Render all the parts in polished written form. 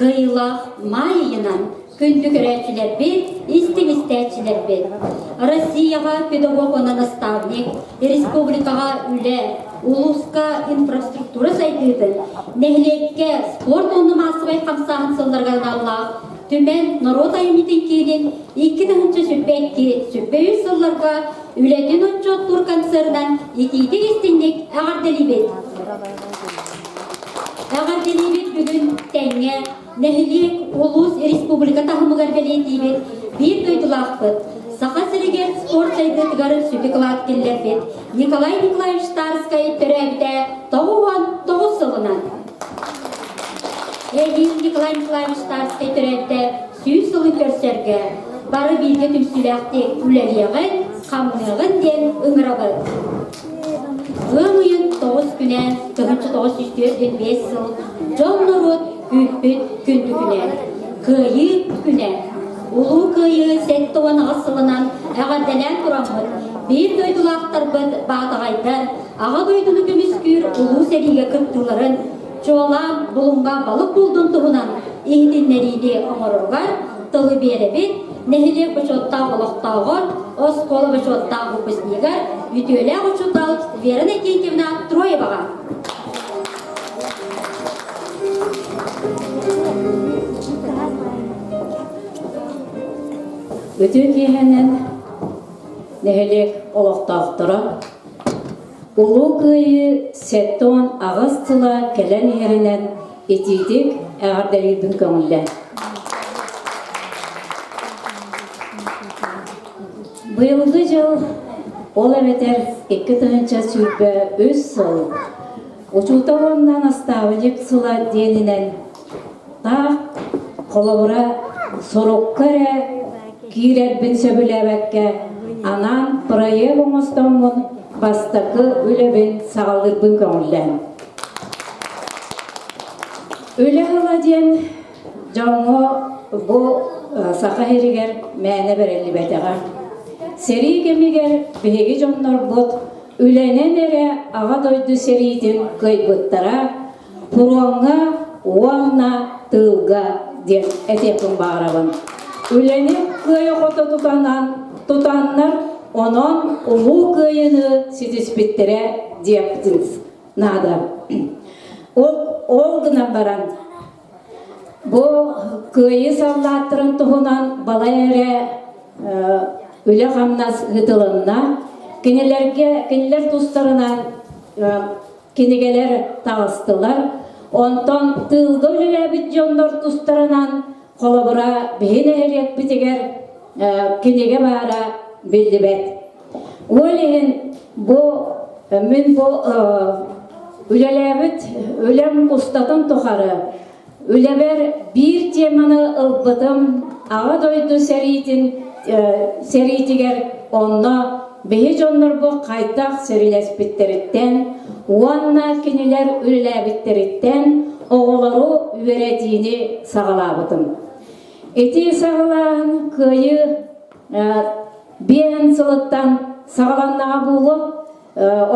Кыайыылаах маай ыйынан күндү көрөөччүлэрбит, истиҥ истээччилэрбит! Россияҕа педагог уонна наставник, республикаҕа үлэ, улууска инфраструктура сайдыытын, нэһилиэккэ спорт уонна маассабай хамсааһын сылларыгар аналлаах Түмэн норуот айымньытын киинин 2022-23 сылларга үлэтин отчуоттуур концерынан итиитик-истиҥник эҕэрдэлиибит! Эҕэрдэлиибит бүгүн тэҥҥэ нэһилиэк, улуус, республика таһымыгар бэлиэтиибит биир дойдулаахпыт, Саха сиригэр спорт сайдыытыгар сүдү кылаат киллэрбит Николай Николаевич Тарскай төрөөбүтэ 99 сылынан. Эһиил Николай Николаевич Тарскай төрөөбүтэ 100 сылын көрсөргө бары бииргэ түмсүүлээхтик үлэлиэҕин, хамныаҕын диэн ыҥырабыт. Ыам ыйын 9 күнэ 1945 сыл дьон-норуот күүппүт күндү күнэ. Кыайыы күнэ. Улуу Кыайыы 78 сылынан эҕэрдэлээн тураммыт, биир дойдулаахтарбыт Баатаҕайдар Аҕа дойдуну көмүскүүр улуу сэриигэ кыттыыларын, чуолаан Булуҥҥа балык булдун туһунан иһитиннэриини оҥороругар тылы биэрэбит, нэһилиэк бочуоттаах олохтооҕор, оскуола бочуоттаах выпускнигар, үтүөлээх учуутал Вера Никитьевна Троеваҕа. Үтүө киэһэнэн нэһилиэк олохтоохторо Улуу Кыайыы 78 сыла кэлэн иһэринэн итиитик эҕэрдэлиирбин көҥүллээ. Быйылгы дьыл, ол эбэтэр 2023 сыл учуутал уонна настаабынньык сыла диэнинэн таах холобура сорукка эрэ киирэрбин сөбүлээбэккэ анаан проект оҥостоммун бастакы үлэбин саҕалыырбын көҥүллээн. Үлэ ыла диэн дьоҥҥо бу Саха сиригэр мээнэ бэриллибэтэҕэ. Сэрии кэмигэр биһиги дьоннорбут үлэнэн эрэ Аҕа дойду сэриитин кыайбыттара, пуруоҥҥа уонна тыылга диэн этиэхпин баҕарабын. Үлэни кыайа-хото тутанан, тутаннар онон Улуу Кыайыыны ситиспиттэрэ диэхпитин наада. Ол, ол гынан баран бу кыайыы саллааттарын туһунан балай эрэ үлэ-хамнас ыытылынна. Кинилэргэ кинилэр тустарынан кинигэлэр таҕыстылар. Онтон тыылга үлэлээбит дьоннор тустарынан холобура биһи нэһилиэкпитигэр кинигэ баара биллибэт. Ол иһин бу мин бу үлэлээбит үлэм устатын тухары үлэбэр биир теманы ылбытым Аҕа дойду сэриитин сэриитигэр онно биһи дьоннорбу хайдах сэриилэспиттэриттэн уонна кинилэр үлэлээбиттэриттэн оҕолору үөрэтиини саҕалаабытым. Ити саҕалааһын кыайыы биэһин сылыттан саҕаланнаҕа буолуо.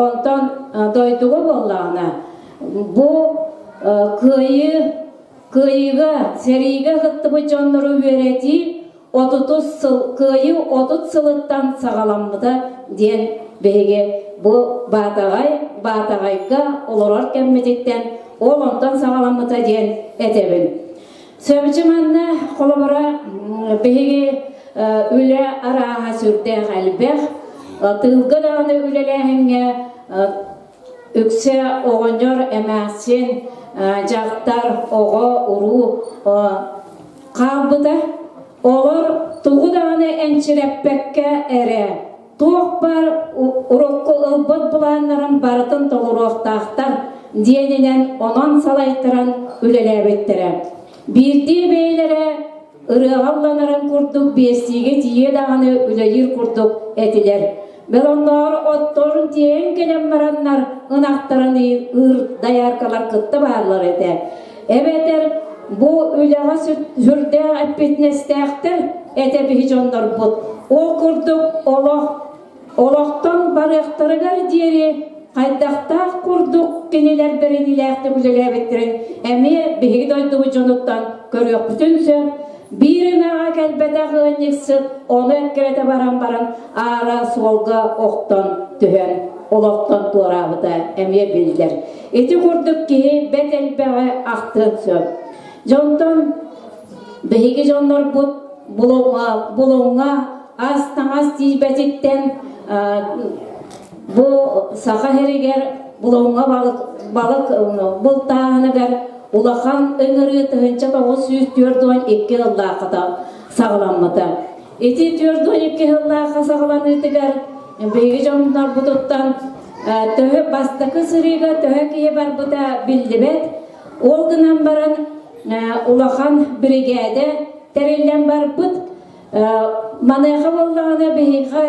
Онтон дойдуга буоллаҕына бу кыайыы кыайыыга сэриигэ кыттыбыт дьоннору үөрэтии отутус сыл кыайыы 30 сылыттан саҕаламмыта диэн биһиги бу Баатаҕай Баатаҕайга олорор кэммититтэн ол онтон саҕаламмыта диэн этэбин. Сөбүчү манна холобура биһиги үлэ арааһа сүрдээх элбэх. Тыылга даҕаны үлэлээһиҥҥэ үксэ оҕонньор, эмээхсин, дьахтар, оҕо, уруу хаалбыта. Олор тугу даҕаны энчирэппэккэ эрэ туох баар урукку ылбыт былааннарын барытын толоруохтаахтар диэнинэн онон салайтаран үлэлээбиттэрэ. Биирдии бэйэлэрэ ырыаҕа ылланарын курдук биэстиигэ тиийэ даҕаны үлэлиир курдук этилэр. Бэл оннооҕор отторун тиэйэн кэлэн бараннар ынахтарын ыыр дайааркалар кытта бааллар этэ. Эбэтэр бу үлэҕэ сүрдээх эппиэтинэстээхтэр этэ биһи дьоннорбут. Ол курдук олох олохтон барыахтарыгар диэри. Хайдахтаах курдук кинилэр бэриниилээхтик үлэлээбиттэрин эмиэ биһиги дойдубут дьонуттан көрүөхпүтүн сөп. Биир ынаҕа кэлбэтэх ыанньыксыт ону эккирэтэ баран баран аара суолга охтон түһэн олохтон туораабыта эмиэ биллэр. Ити курдук киһи бэрт элбэҕи ахтыан сөп. Дьонтон биһиги дьоннорбут булуҥҥа, булуҥҥа ас-таҥас тиийбэтиттэн Бу Саха сиригэр Булуҥҥа балык, балык бултааһыныгар улахан ыҥырыы 1942 сыллаахха саҕаламмыта. Ити 42 сыллаахха саҕаланыытыгар биһиги дьоннорбутуттан төһө бастакы сырыыга төһө киһи барбыта биллибэт. Ол гынан баран улахан биригээдэ тэриллэн барбыт. Маныаха буоллаҕына биһиэхэ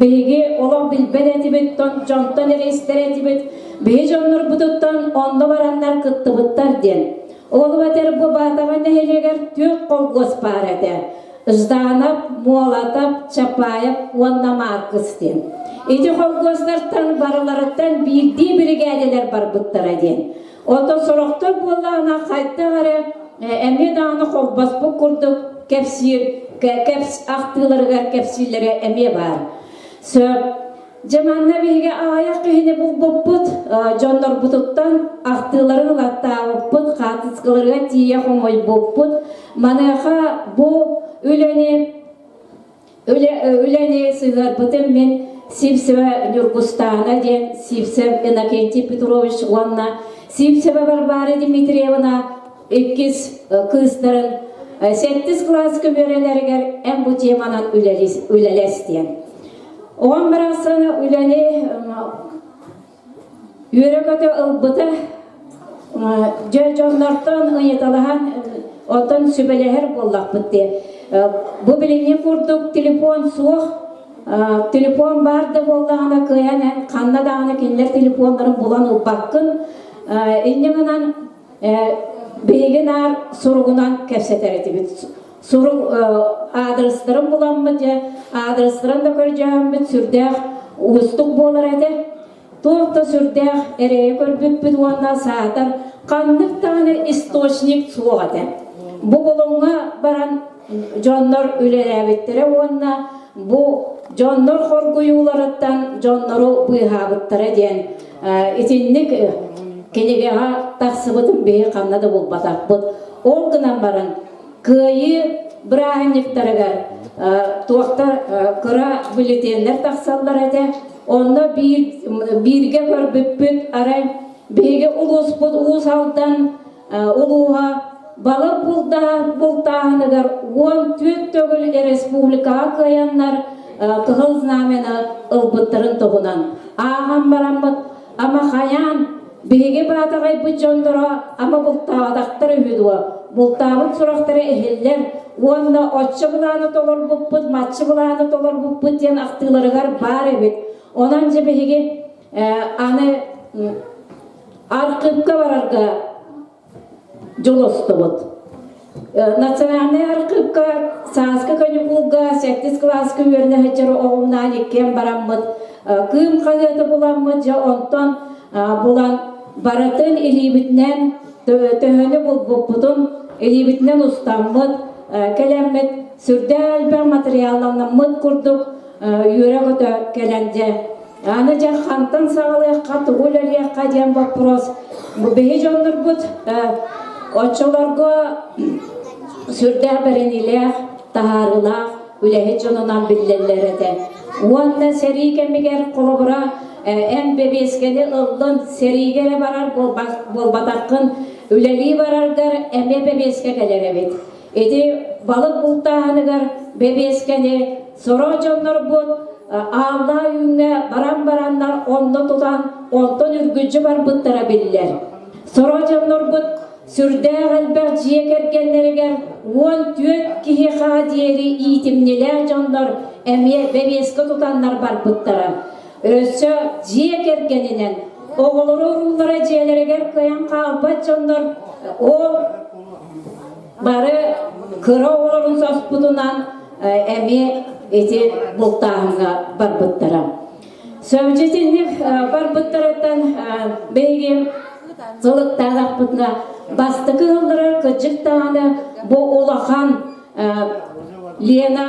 биһиги олох билбэт этибит, дьонтон эрэ истэр этибит, биһи дьоннорбутуттан онно бараннар кыттыбыттар диэн. Ол эбэтэр бу Баатаҕай нэһилиэгэр түөрт холкуос баар этэ. Жданов, Молотов, Чапаев уонна Маркс диэн. Ити холкуостартан барыларыттан биирдии биригээдэлэр барбыттара диэн. Оттон сорохтор буоллаҕына хайдах эрэ эмиэ даҕаны холбоспут курдук кэпсиир, кэпс ахтыыларыгар кэпсииллэрэ эмиэ баар. Сөп. Дьэ манна биһиги аҕыйах киһини булбуппут, дьоннорбутуттан ахтыыларын ылаттаабыппыт, хаартыскаларыгар тиийэ хомуйбуппут. Маныаха бу үлэни Үлэни сыһыарбытым мин Сивцева Ньургустаана диэн Сивцев Иннокентий Петрович уонна Сивцева Варвара Дмитриевна иккис кыыстарын сэттис кылааска үөрэнэригэр эн бу теманан үлэлэс диэн. Оҕом барахсан үлэни Үөрэ-көтө ылбыта, дьэ дьоннортон ыйыталаһан, оттон сүбэлэһэр буоллахпыт дии. Бу билиҥҥи курдук телефон суох, телефон баар да буоллаҕына кыайан эн ханна даҕаны кинилэр телефоннарын булан ылбаккын. Инньэ гынан биһиги наар суругунан кэпсэтэр этибит. Сурук аадырыстарын буламмыт дьэ, аадырыстарын да көрдьөөммүт сүрдээх уустук буолар этэ. Туох да сүрдээх эрэйи көрбүппүт уонна саатар ханнык даҕаны источник суох этэ. Бу Булуҥҥа баран дьоннор үлэлээбиттэрэ уонна бу дьоннор хоргуйууларыттан дьоннору быыһаабыттара диэн итинник кинигэҕэ тахсыбытын биһи ханна да булбатахпыт. Ол гынан баран Кыайыы бырааһынньыктарыгар туохтар кыра бюллетеннэр тахсаллар этэ. Онно биир, бииргэ көрбүппүт арай биһиги улууспут Уус Алдан улууһа балык бултааһыныгар 14 төгүл республикаҕа кыайаннар Кыһыл Знамяны ылбыттарын туһунан ааҕан бараммыт ама хайаан Биһиги Баатаҕайбыт дьонноро ама бултаабатахтар үһү дуо? Бултаабыт сурахтара иһиллэр уонна оччо былааны толорбуппут, маччы былааны толорбуппут диэн ахтыыларыгар баар эбит. Онон дьэ биһиги аны архыыпка барарга дьулустубут. Национальнай архыыпка сааскы каникулга сэттис кылааска үөрэнэ сылдьар оҕумнаан иккиэн бараммыт кыым хаһыаты буламмыт дьэ онтон булан барытын илиибитинэн төһөнү булбуппутун илиибитинэн устаммыт кэлэммит сүрдээх элбэх материалланаммыт курдук үөрэ-көтө кэлэн дьэ Аны дьэ хантан саҕалыахха, тугу үлэлиэххэ диэн боппуруос. Бу биһи дьоннорбут оччолорго сүрдээх бэриниилээх, таһаарыылаах үлэһит дьонунан биллэллэр этэ. Уонна сэрии кэмигэр холобура эн бэбиэскэни ыллын, сэриигэ эрэ барар буолбатаххын, үлэлии бараргар эмиэ бэбиэскэ кэлэр эбит. Ити балык бултааһыныгар бэбиэскэни сорох дьоннорбут ааллаа үүҥҥэ баран бараннар онно тутан онтон үргүдьү барбыттара биллэр. Сорох дьоннорбут сүрдээх элбэх дьиэ кэргэннэригэр 14 киһиэхэ диэри иитимньилээх дьоннор эмиэ бэбиэскэ тутаннар барбыттара. Өссө дьиэ кэргэнинэн оҕолору уруулара дьиэлэригэр кыайан хаалбат дьоннор ол Бары кыра оҕолорун соспутунан эмиэ ити бултааһыҥҥа барбыттара. Сөбүчүтүннүк барбыттарыттан биһиги сылыктаатахпытына бастакы ыалларар кырдьык даҕаны бу улахан Лена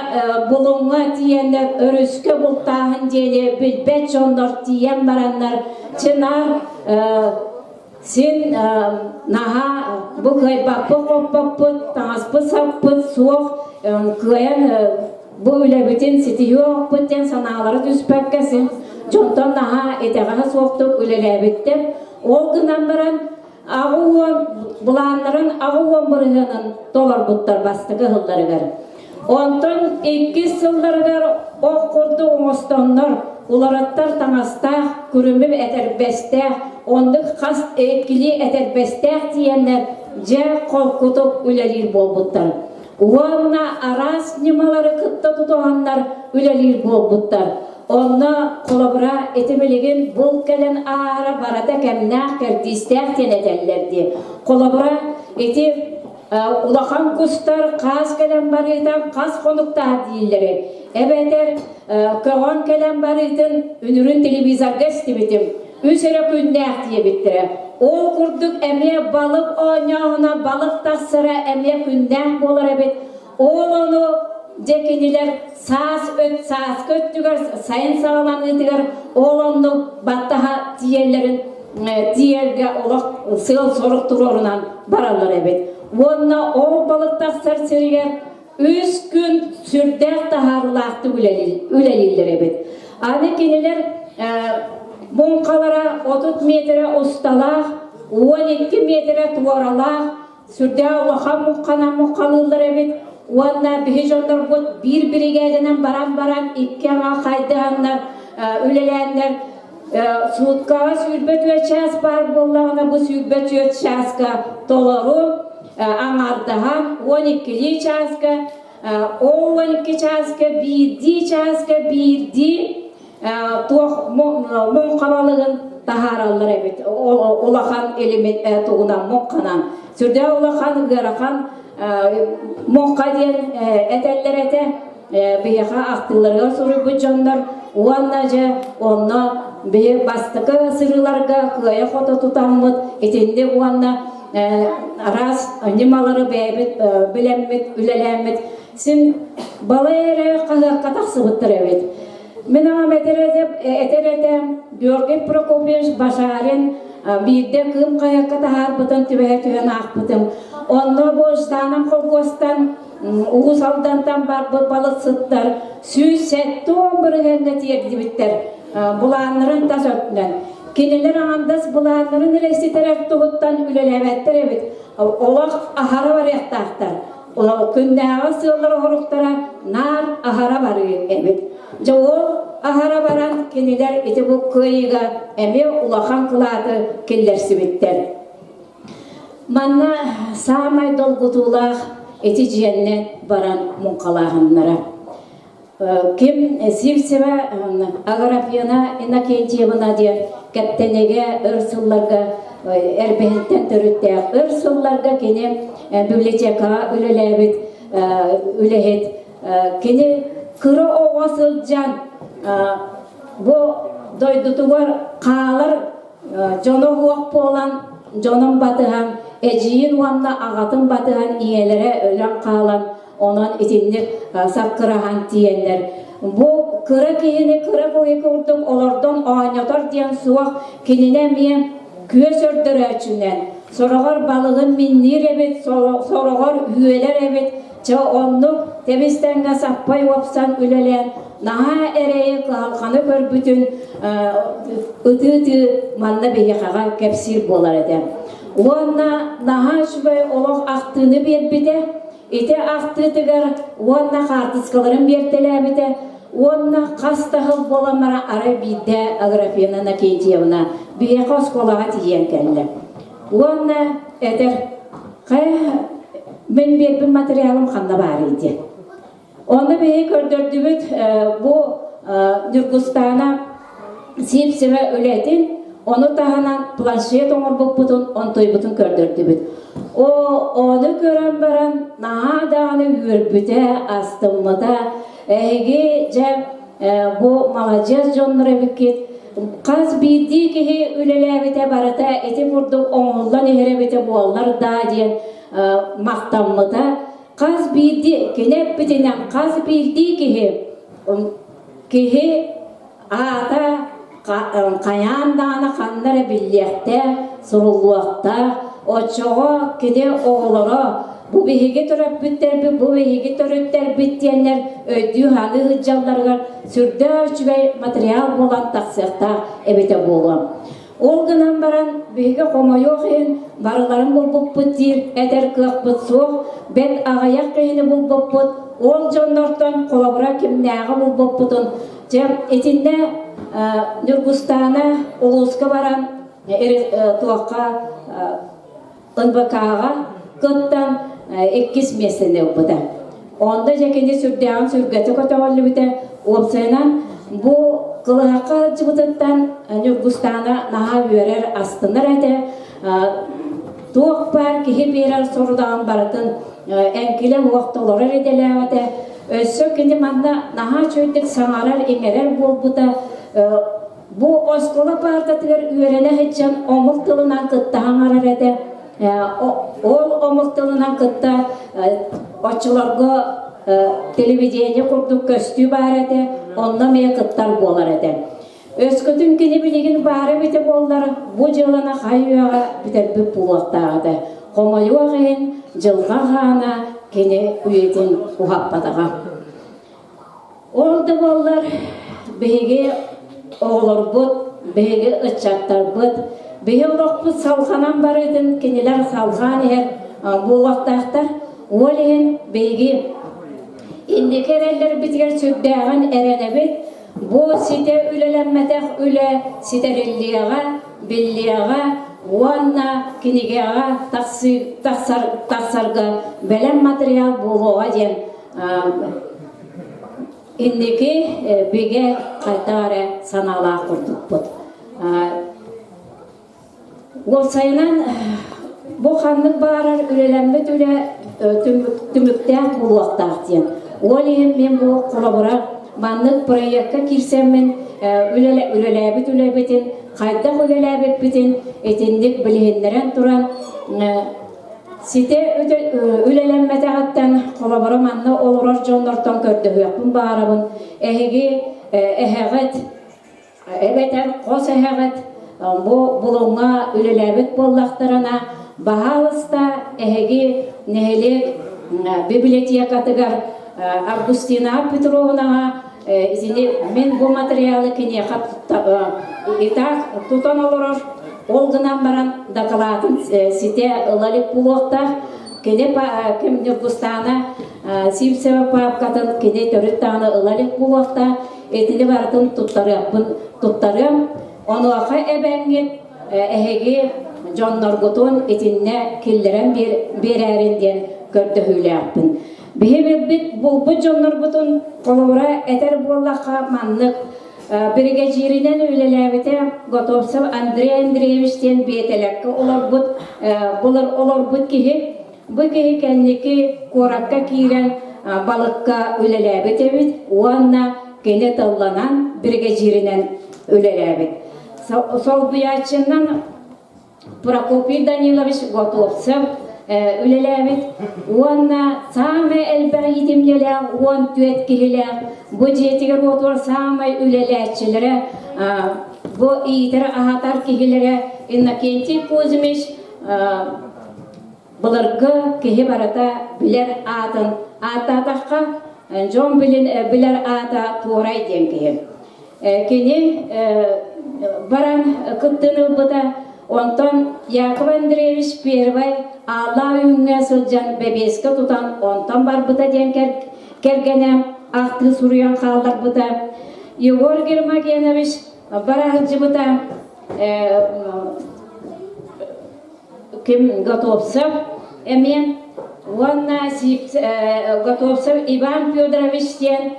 Булуҥҥа тиийэннэр өрүскэ бултааһын диэни билбэт дьоннор тиийэн бараннар чынаар син наһаа бу кыайбаппыт-хоппоппут, таҥаспыт-саппыт суох кыайан бу үлэбитин ситиһиэхпит диэн санаалара түспэккэ син дьонтон наһаа итэҕэһэ суохтук үлэлээбиттэр. Ол гынан баран 80 былааннарын 80 бырыһыанын толорбуттар бастакы сылларыгар. Онтон иккис сылларыгар ох курдук оҥостоннор уларыттар таҥастаах, күрүмүм этэрбэстээх, оннук хас иккилии этэрбэстээх тиийэннэр дьэ холкутук үлэлиир буолбуттар. Уонна араас ньымалары кытта тутуһаннар үлэлиир буолбуттар. Онно холобура ити билигин бул кэлэн аара барыта кэмнээх кэрдиистээх диэн этэллэр дии. Холобура ити улахан кустар хаас кэлэн барыытан хас хонуктаах дииллэри эбэтэр көҕөн кэлэн барыытын үнүрүн телевизорга истибитим үс эрэ күннээх диэбиттэрэ. Ол курдук эмиэ балык оонньооһуна балык тахсара эмиэ күннээх буолар эбит. Ол ону дьэ кинилэр саас өт сааскы өттүгэр сайын саҕаланыытыгар ол оннук баттаһа тиийэллэрин тиийэргэ олох сыал-сорук туруорунан бараллар эбит. Уонна ол балык тахсар сиригэр үс күн сүрдээх таһаарыылаахтык үлэлииллэр эбит. Аны кинилэр муҥхалара 30 миэтэрэ усталаах, 12 миэтэрэ туоралаах, сүрдээх улахан муҥханан муҥхалыыллар эбит. Уонна биһи дьоннорбут биир биригээдэнэн баран-баран икки аҥа хайдыһаннар үлэлээннэр сууткаҕа 24 чаас баар буоллаҕына бу 24 чааска толору аҥаардаһан 12-лии чааска ол 12 чааска биирдии чааска биирдии туох муҥхабалыгын таһаараллар эбит улахан илимин тугунан муҥханан сүрдээх улахан ыарахан муҥха диэн этэллэр этэ биһиэхэ ахтыыларыгар суруйбут дьоннор уонна дьэ онно биһи бастакы сырыыларга кыайа-хото тутаммыт итинник уонна араас ньымалары бэйэбит билэммит үлэлээммит син балай эрэ хаһыакка тахсыбыттар эбит. Мин аҕам этэр этэ Георгий Прокопьевич Башарин биирдэ Кыым хайакка таһаарбытын түбэһэ түһэн аахпытым. Онно бу Жданов холкуостан Уус Алдантан барбыт балыксыттар 170 бырыһыаҥҥа тиэрдибиттэр былааннарын тас өттүнэн. Кинилэр аҥардас былааннарын эрэ ситэрэр туһуттан үлэлээбэттэр эбит. Олох аһара барыахтаахтар. Күннээҕи сыаллар оһоруктара наар аһара барыы эбит. Дьэ ол аһара баран кинилэр ити бу кыайыыга эмиэ улахан кылааты киллэрсибиттэр. Манна саамай долгутуулаах ити дьиэннэ баран муҥхалааһыннара. Ким Сивцева Аграфена Иннокентьевна диэн Кэптэнигэ өр сылларга Эрбэһинтэн төрүттээх өр сылларга кини библиотекаҕа үлэлээбит үлэһит. Кини кыра оҕо сылдьан бу дойдутугар хаалар Дьоно уох буолан, дьонун батыһан, эдьиийин уонна аҕатын батыһан ийэлэрэ өлөн хаалан, онон итинник саккыраһан тиийэннэр бу кыра киһини кыра куһи курдук олордон оонньотор диэн суох, кинини эмиэ күөс өрдөрөөччүнэн, сороҕор балыгын минниир эбит, сороҕор үөлэр эбит, Чэ, оннук тэбис-тэҥҥэ саппай уопсан үлэлээн, наһаа эрэйи, кыһалҕаны көрбүтүн ытыы-ытыы манна биһиэхэҕэ кэпсиир буолар этэ. Уонна наһаа үчүгэй олох ахтыыны биэрбитэ. Ити ахтыытыгар уонна хаартыскаларын биэртэлээбитэ уонна хас да сыл буолан баран арай биирдэ Аграфена Накентьевна биһиэхэ оскуолаҕа тиийэн кэллэ. Уонна этэр, хайа мин биэрбит материалым ханна баарый диэн. Онно биһиги көрдөрдүбүт бу Ньургустаана Сивцева үлэтин, ону таһынан планшет оҥорбуппутун, онтуйбутун көрдөрдүбүт. О, ону көрөн баран наһаа даҕаны үөрбүтэ, астыммыта. Эһиги дьэ. Бу маладьыас дьоннор эбиккит. Хас биирдии киһи үлэлээбитэ барыта ити курдук оҥоһуллан иһэр эбитэ буоллар даа диэн махтаммыта. Хас биирдии кини эппитинэн хас биирдии киһи киһи аата хайаан даҕаны ханна эрэ биллиэхтээх, суруллуохтаах. Оччоҕо кини оҕолоро бу биһиги төрөппүттэрбит, бу биһиги төрүттэрбит диэннэр өйдүү-саныы сылдьалларыгар сүрдээх үчүгэй материал буолан тахсыахтаах эбитэ буолуо. Ол гынан баран биһиги хомойуох иһин барыларын булбуппут диир этэр кыахпыт суох, бэрт аҕыйах киһини булбуппут, ол дьоннортон холобура кимнээҕи булбуппутун дьэ итиннэ Ньургустаана улууска баран туохха НВК-ҕа кыттан иккис миэстэни ылбыта. Онно дьэ кини сүрдээҕин сүргэтэ көтөҕүллүбүтэ. Уопсайынан бу кылыһахха сылдьыбытыттан Ньургустаана наһаа үөрэр, астынар этэ. Туох баар киһи биэрэр сорудаҕын барытын эҥкилэ суох толорор идэлээх этэ. Өссө кини манна наһаа үчүгэйдик саҥарар-иҥэрэр буолбута. Бу оскуола паартатыгар үөрэнэ сылдьан омук тылынан кытта саҥарар этэ. Ол омук тылынан кытта оччолорго телевидение курдук көстүү баар этэ, онно эмиэ кыттар буолар этэ. Өскөтүн кини билигин баара эбитэ буоллар, бу дьыаланы хай-үйэҕэ бүтэрбит буолуохтаах этэ. Хомойуох иһин, дьылҕа хаана кини үйэтин уһаппатаҕа. Ол да буоллар, биһиги оҕолорбут, биһиги ыччаттарбыт, биһи олохпут салҕанан барыытын кинилэр салҕаан иһэр буолуохтаахтар. Ол иһин биһиги инники эрэллэрбитигэр сүрдээҕин эрэнэбит. Бу ситэ үлэлэммэтэх үлэ ситэриллиэҕэ, биллиэҕэ уонна кинигэҕэ тахсар, тахсарга бэлэм материал буолуоҕа диэн Инники бигэ хайдах эрэ санаалаах курдукпут. Уопсайынан бу ханнык баарар үлэлэммит үлэ түмүктээх буолуохтаах диэн. Ол иһин мин бу холобура маннык проекка киирсэммин үлэлээбит үлэбитин, хайдах үлэлээбиппитин итинник билиһиннэрэн туран Ситэ үлэлэммэтэҕиттэн холобура манна олорор дьоннортон көрдөһүөхпүн баҕарабын. Эһиги эһэҕит эбэтэр хос эһэҕит бу Булуҥҥа үлэлээбит буоллахтарына, баһаалыста эһиги нэһилиэк библиотекатыгар Августина Петровнаҕа итини мин бу материалы киниэхэ итак тутан олорор ол гынан баран дакылаатын ситэ ыла илик буолуохтаах кини ким Ньургустаана Сивцева паапкатын кини төрүт даҕаны ыла илик буолуохтаах итини барытын туттарыахпын туттарыам онуоха эбэҥҥит эһиги дьонноргутун итиннэ киллэрэн биэрээрин диэн көрдөһүүлээхпин Биһи билбит, булбут дьоннорбутун холобура этэр буоллахха маннык биригэдьииринэн үлэлээбитэ Готовцев Андрей Андреевич диэн биэтэлэккэ олорбут былыр олорбут киһи. Бу киһи кэнники куоракка киирэн балыкка үлэлээбит эбит уонна кини тылланан биригэдьииринэн үлэлээбит. Солбуйааччынан Прокопий Данилович Готовцев үлэлээбит уонна саамай элбэх иитимньилээх 14 киһилээх бу дьиэтигэр-уотугар саамай үлэлээччилэрэ бу иитэр-аһатар киһилэрэ Иннокентий Кузьмич былыргы киһи барыта билэр аатын ааттаатахха дьон билэр аата Туорай диэн киһи. Кини баран кыттыыны ылбыта. Онтон Яков Андреевич Первай Ааллаах Үүҥҥэ сылдьан бэбиэскэ тутан онтон барбыта диэн кэргэнэ ахтыы суруйан хаалларбыта. Егор Гермогенович бара сылдьыбыта ким Готовцев эмиэ уонна Готовцев Иван Федорович диэн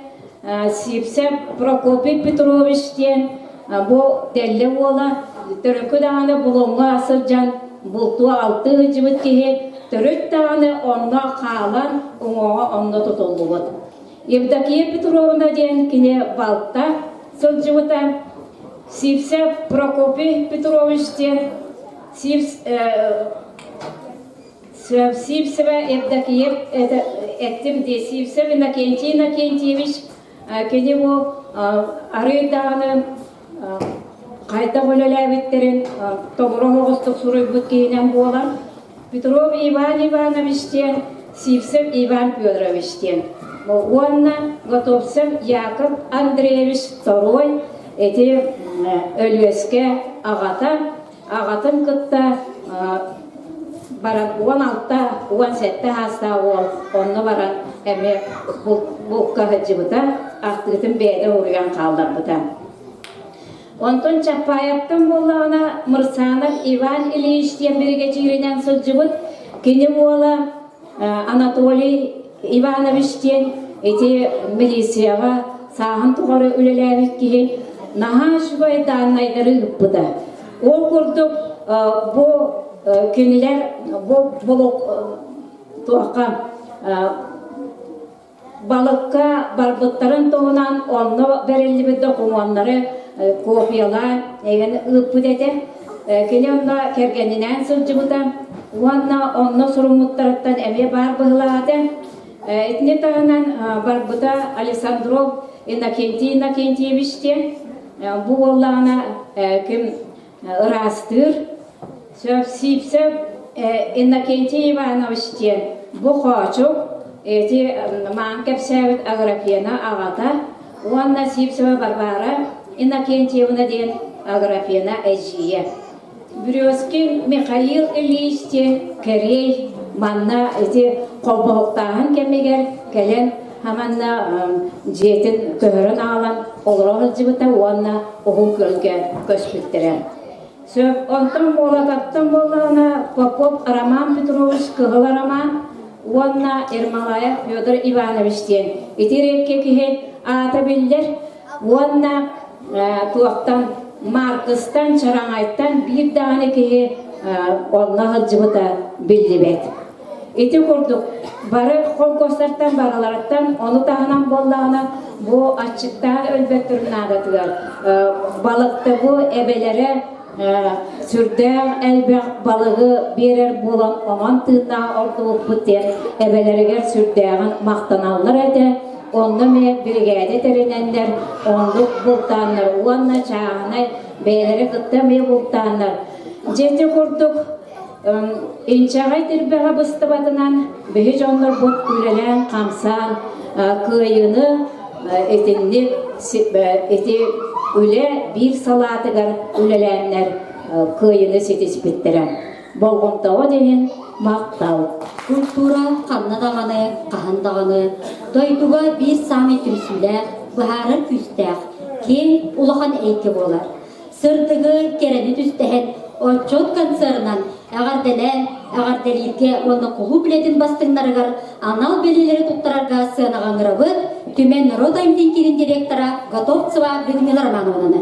Сивцев Прокопий Петрович диэн бу Дэллэ уола төрүкү даҕаны Булуҥҥа сылдьан бултуу алтыы сылдьыбыт киһи төрүт даҕаны онно хаалан уҥуоҕа онно тутуллубут. Евдокия Петровна диэн кини балта сылдьыбыта. Сивцев Прокопий Петрович диэн Сивцева Евдокия эттим дии Сивцев Иннокентий Иннокентьевич кини бу арыый даҕаны хайдах үлэлээбиттэрин толору оһоҕостук суруйбут киһинэн буолар. Петров Иван Иванович диэн, Сивцев Иван Федорович диэн. Уонна Готовцев Яков Андреевич Второй ити Өлүөскэ аҕата, аҕатын кытта баран 16, 17 саастаах уол онно баран эмиэ булка сылдьыбыта, ахтыытын бэйэтэ уруйан хаалларбыта. Онтон Чаппаевтан буоллаҕына Мырсанов Иван Ильич диэн биригэдьииринэн сылдьыбыт. Кини уола Анатолий Иванович диэн ити милицияҕа сааһын тухары үлэлээбит киһи наһаа үчүгэй дааннайдары ыыппыта. Ол курдук бу кинилэр бу туохха балыкка барбыттарын туһунан онно бэриллибит докумуоннары копиялаан эйгэн ыыппыт этэ. Кини онно кэргэнинээн сылдьыбыта уонна онно суруммуттарыттан эмиэ баар быһыылаах этэ. Итини таһынан барбыта Александров Иннокентий Иннокентьевич диэн бу буоллаҕына ким ыраастыыр Сиипсэп Иннокентий Иванович диэн бу хоочук ити маан кэпсээбит Аграфена аҕата уонна Сивцева Варвара Иннокентьевна диэн Аграфена эдьиийэ. Березкин Михаил Ильич диэн кэриэй манна ити холбоһуктааһын кэмигэр кэлэн манна дьиэтин көһөрөн аҕалан олоро сылдьыбыта уонна Уһун Күөлгэ көспүттэрэ. Сөп, онтон Молотовтан буоллаҕына Попов Роман Петрович Кыһыл Роман уонна Ермолаев Федор Иванович диэн ити икки киһи аата биллэр уонна туохтан Маркыстан, Чараҥайтан биир даҕаны киһи онно сылдьыбыта биллибэт. Ити курдук бары холкуостартан барыларыттан ону таһынан буоллаҕына бу аччыктаан өлбөттөрүн наадатыгар балыкта бу эбэлэрэ сүрдээх элбэх балыгы биэрэр буолан онон тыыннаах ордубуппут диэн эбэлэригэр сүрдээҕин махтаналлар этэ. Онно эмиэ биригээдэ тэринэннэр оннук бултааннар уонна чааһынай бэйэлэрэ кытта эмиэ бултааннар. Дьэ ити курдук Инчэҕэй тирбэҕэ быстыбатынан биһи дьоннорбут үлэлээн-хамсаан кыайыыны итинник ити үлэ биир салаатыгар үлэлээннэр кыайыыны ситиспиттэрэ. Болҕомтоҕо иһин махтал. Культура ханна даҕаны, хаһан даҕаны дойдуга биир саамай түмсүүлээх, быһаарар күүстээх, киэҥ улахан эйгэ буолар. Сырдыгы, кэрэни түстэһэн, отчуот концерынан эҕэрдэлээн, эҕэрдэлииргэ уонна кулууп үлэтин бастыҥнарыгар анал бэлиэлэри туттарарга сыанаҕа ыҥырабыт Түмэн норуот айымньытын киинин директора Готовцева Людмила Романовнаны.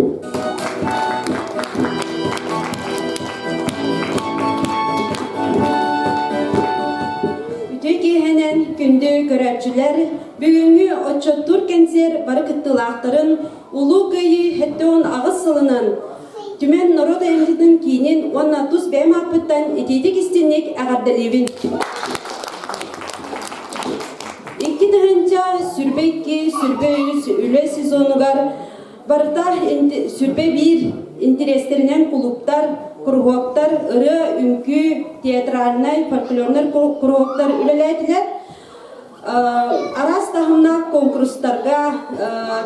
Үтүө киэһэнэн күндү көрөөччүлэр, бүгүҥҥү отчуоттуур кэнсиэр бары кыттыылаахтарын Улуу Кыайыы 78 сылынан Түмэн норуот айымньытын киинин уонна тус бэйэм ааппыттан итиитик истинник эҕэрдэлиибин. 2022 23 үлэ сезонугар барыта 21 интириэстэринэн кулууптар, куруһуоктар, ырыа, үҥкүү, театральнай, фольклорнай куруһуоктар үлэлээтилэр. Араас таһымнаах куонкурустарга,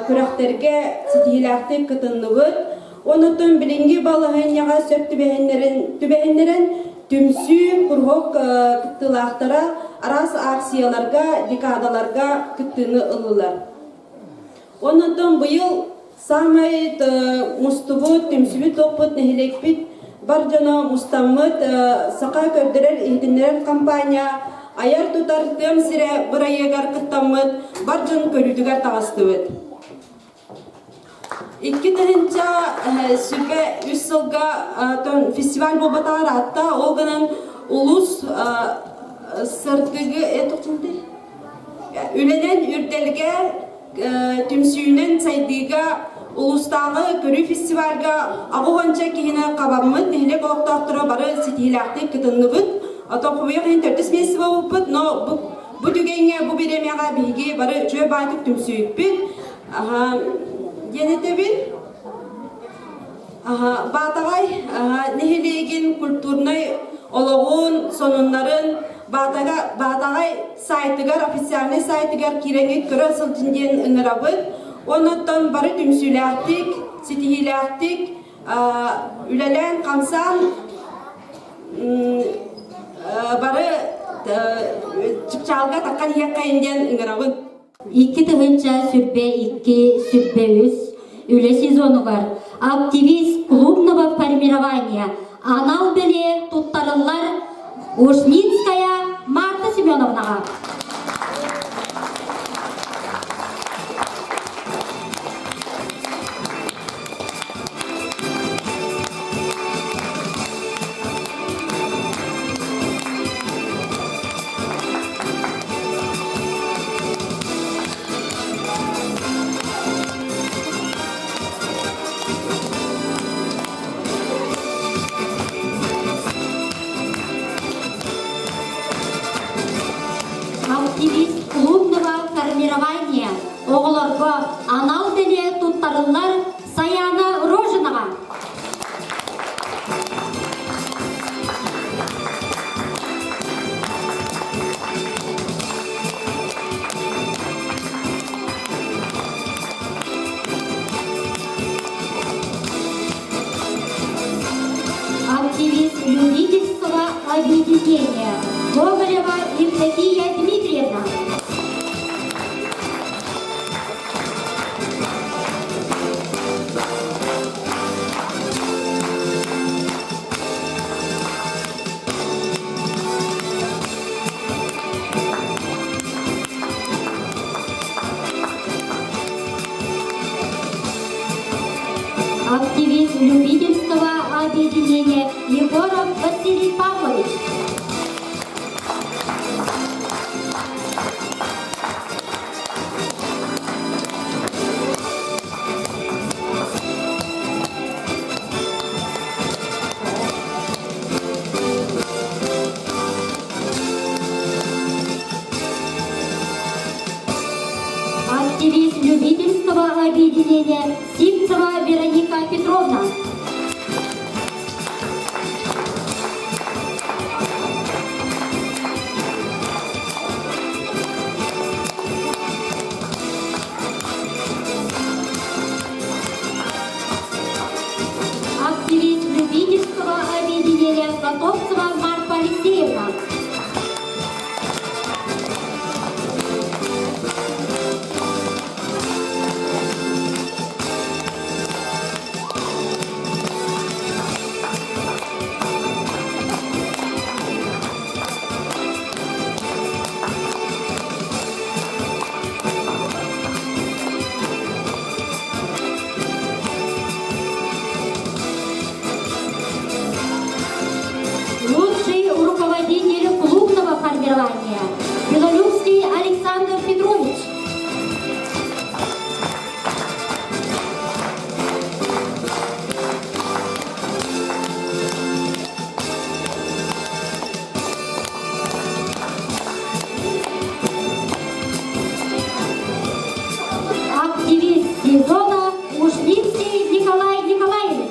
күрэхтэргэ ситиһиилээхтик кытынныбыт. Онон билиҥҥи балаһыанньаҕа сөп түбэһиннэрэн түмсүү, куруһуок кыттыылаахтара араас акцияларга, декадаларга кыттыыны ыллылар. Онон быйыл саамай мустубут, түмсүбүт туохпут нэһилиэкпит бар дьоно мустаммыт саха көрдөрөр иһитиннэрэр компания айар-тутар тыам сирэ бырайыагар кыттаммыт бар дьон көрүүтүгэр таҕыстыбыт. 2003 сылга фестиваль буолбатаҕар аатта, ол гынан улус сырдыгы... Үлэнэн үрдэлгэ, түмсүүнэн сайдыыга улуустааҕы көрүү фестивальга аҕыс киһини хабаммыт нэһилиэк олохтоохторо бары ситиһиилээхтик кытынныбыт. Оттон хомойуох иһин төрдүс миэстэ буолбуппут, но бу, бу түгэҥҥэ, бу бириэмэҕэ биһиги бары үчүгэй баайтык түмсүүппүт. Диэн этэбин. Баатаҕай нэһилиэгин культурнай олоҕун, сонуннарын Баатаҕа, Баатаҕай сайтыгар, официальнай сайтыгар киирэҥҥит көрө сылдьын диэн ыҥырабыт. Оннуттан бары түмсүүлээхтик, ситиһиилээхтик үлэлээн-хамсаан бары чыпчаалга таххан иһиэххэйин диэн ыҥырабын. 2022 сүрбэ үс үлэ сезонугар активист клубного формирования анал бэлиэ туттарыллар Ушницкая Марта Семеновнаҕа. Активист клубного формирования оҕолорго анал бэлиэ туттарыллар Саяна Рожинова. Активист любительского объединения Гоголева Евдокия Дмитриевна. Активист любительского объединения Егоров Василий Павлович. Активист любительского объединения Сивцева Вероника Петровна. Активист любительского объединения Готовцева Марфа Алексеевна. Лучший руководитель клубного формирования Белолюбский Александр Петрович. Активист сезона Ушницкий Николай Николаевич.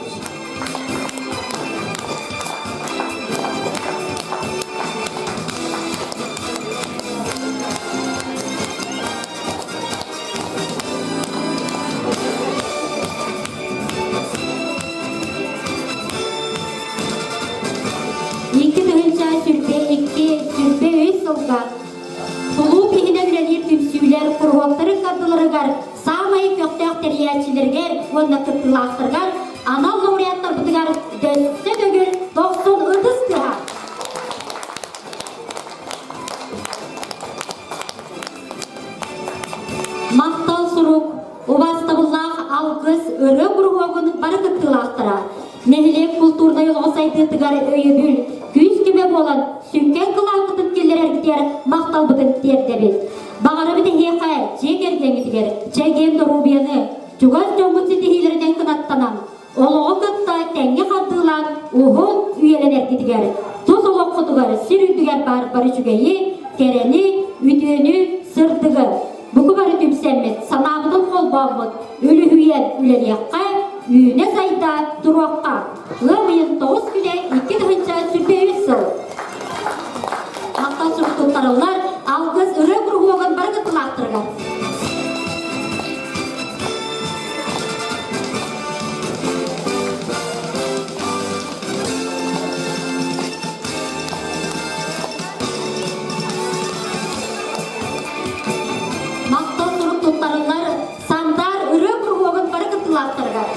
2 2022 сылга кулууп иһинэн үлэлиир түмсүүлэр куруһуоктарын кардыларыгар саамай көхтөөх тэрийээччилэригэр уонна кыттыылаахтарыгар анал лауреаттарбытыгар дөссө төгүл дохсун ытыс тыаһа. Махтал сурук, убаастабыллаах алгыс ырыа куруһуогун бары кыттыылаахтара нэһилиэк култуурнай олоҕо сайдыытыгар өйөбүл, күүс-көмө буолан сүҥкэн кылааккытын киллэрэргитигэр махталбытын тиэрдэбит. Баҕарабыт эһиэхэ дьиэ кэргэҥҥитигэр чэгиэн доруобуйаны, чугас дьоҥҥут ситиһиилэринэн кынаттанан, олоҕу кытта тэҥҥэ хардыылаан уһун үйэлэнэргитигэр, тус олоххутугар сир үрдүгэр баар бары үчүгэйи, кэрэни, үтүөнү, сырдыгы буку бары түмсэммит, санаабытын холбооммут, үлүһүйэн үлэлиэххэ, үүнэ-сайда туруохха. Ыам ыйын 9 күнэ 2023 сыл. Махтал сурук туттарыллар Алгыс ырыа куруһуогун бары кыттыылаахтарыгар. Махтал сурук туттарыллар Сандаар ырыа куруһуогун бары кыттыылаахтарыгар.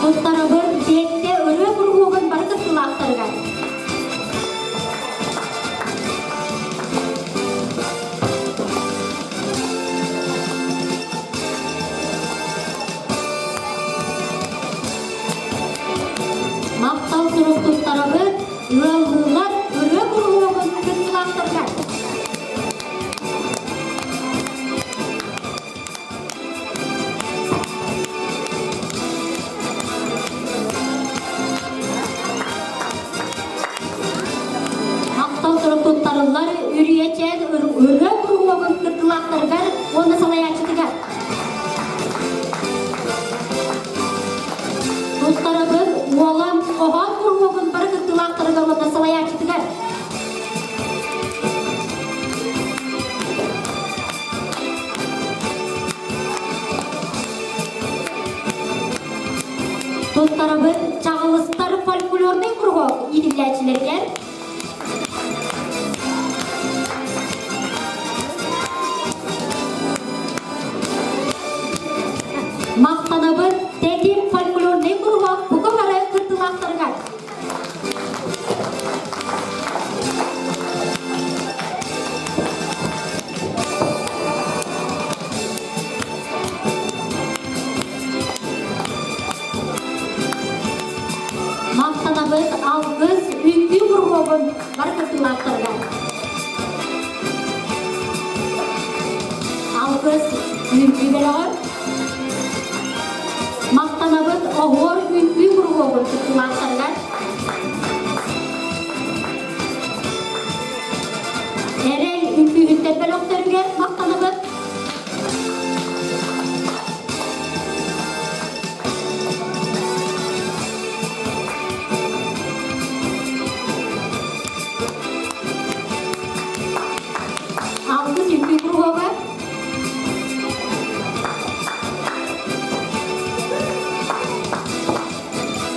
Туттарабын Биэттэ ырыа куруһуогун бары кыттыылаахтарыгар. Махтал сурук туттарабыт ыаллыылар ырыа куруһуогун кыттыылаахтарыгар. Махтал сурук туттарыллар Үрүйэчээн ырыа куруһуогун кыттыылаахтарыгар уонна салайааччытыгар. Туттарабын Уолан хоһоон куруһуогун бары кыттыылаахтарыгар уонна салайааччытыгар. Туттарабын Чаҕылыстар фольклорнай куруһуок иитиллээччилэригэр. Махтанабын Тэтим фольклорнай куруһуок бука бары кыттыылаахтарыгар. Махтанабыт алгыс үҥкүү куруһуогун бары кыттыылаахтарыгар. Алгыс үҥкүү бөлөҕөр. Махтанабыт оһуор үҥкүү куруһуогун кыттыылаахтарыгар. Эрэл үҥкүүһүттэр бөлөхтөрүгэр махтанабыт. Алгыс үҥкүү куруһуога.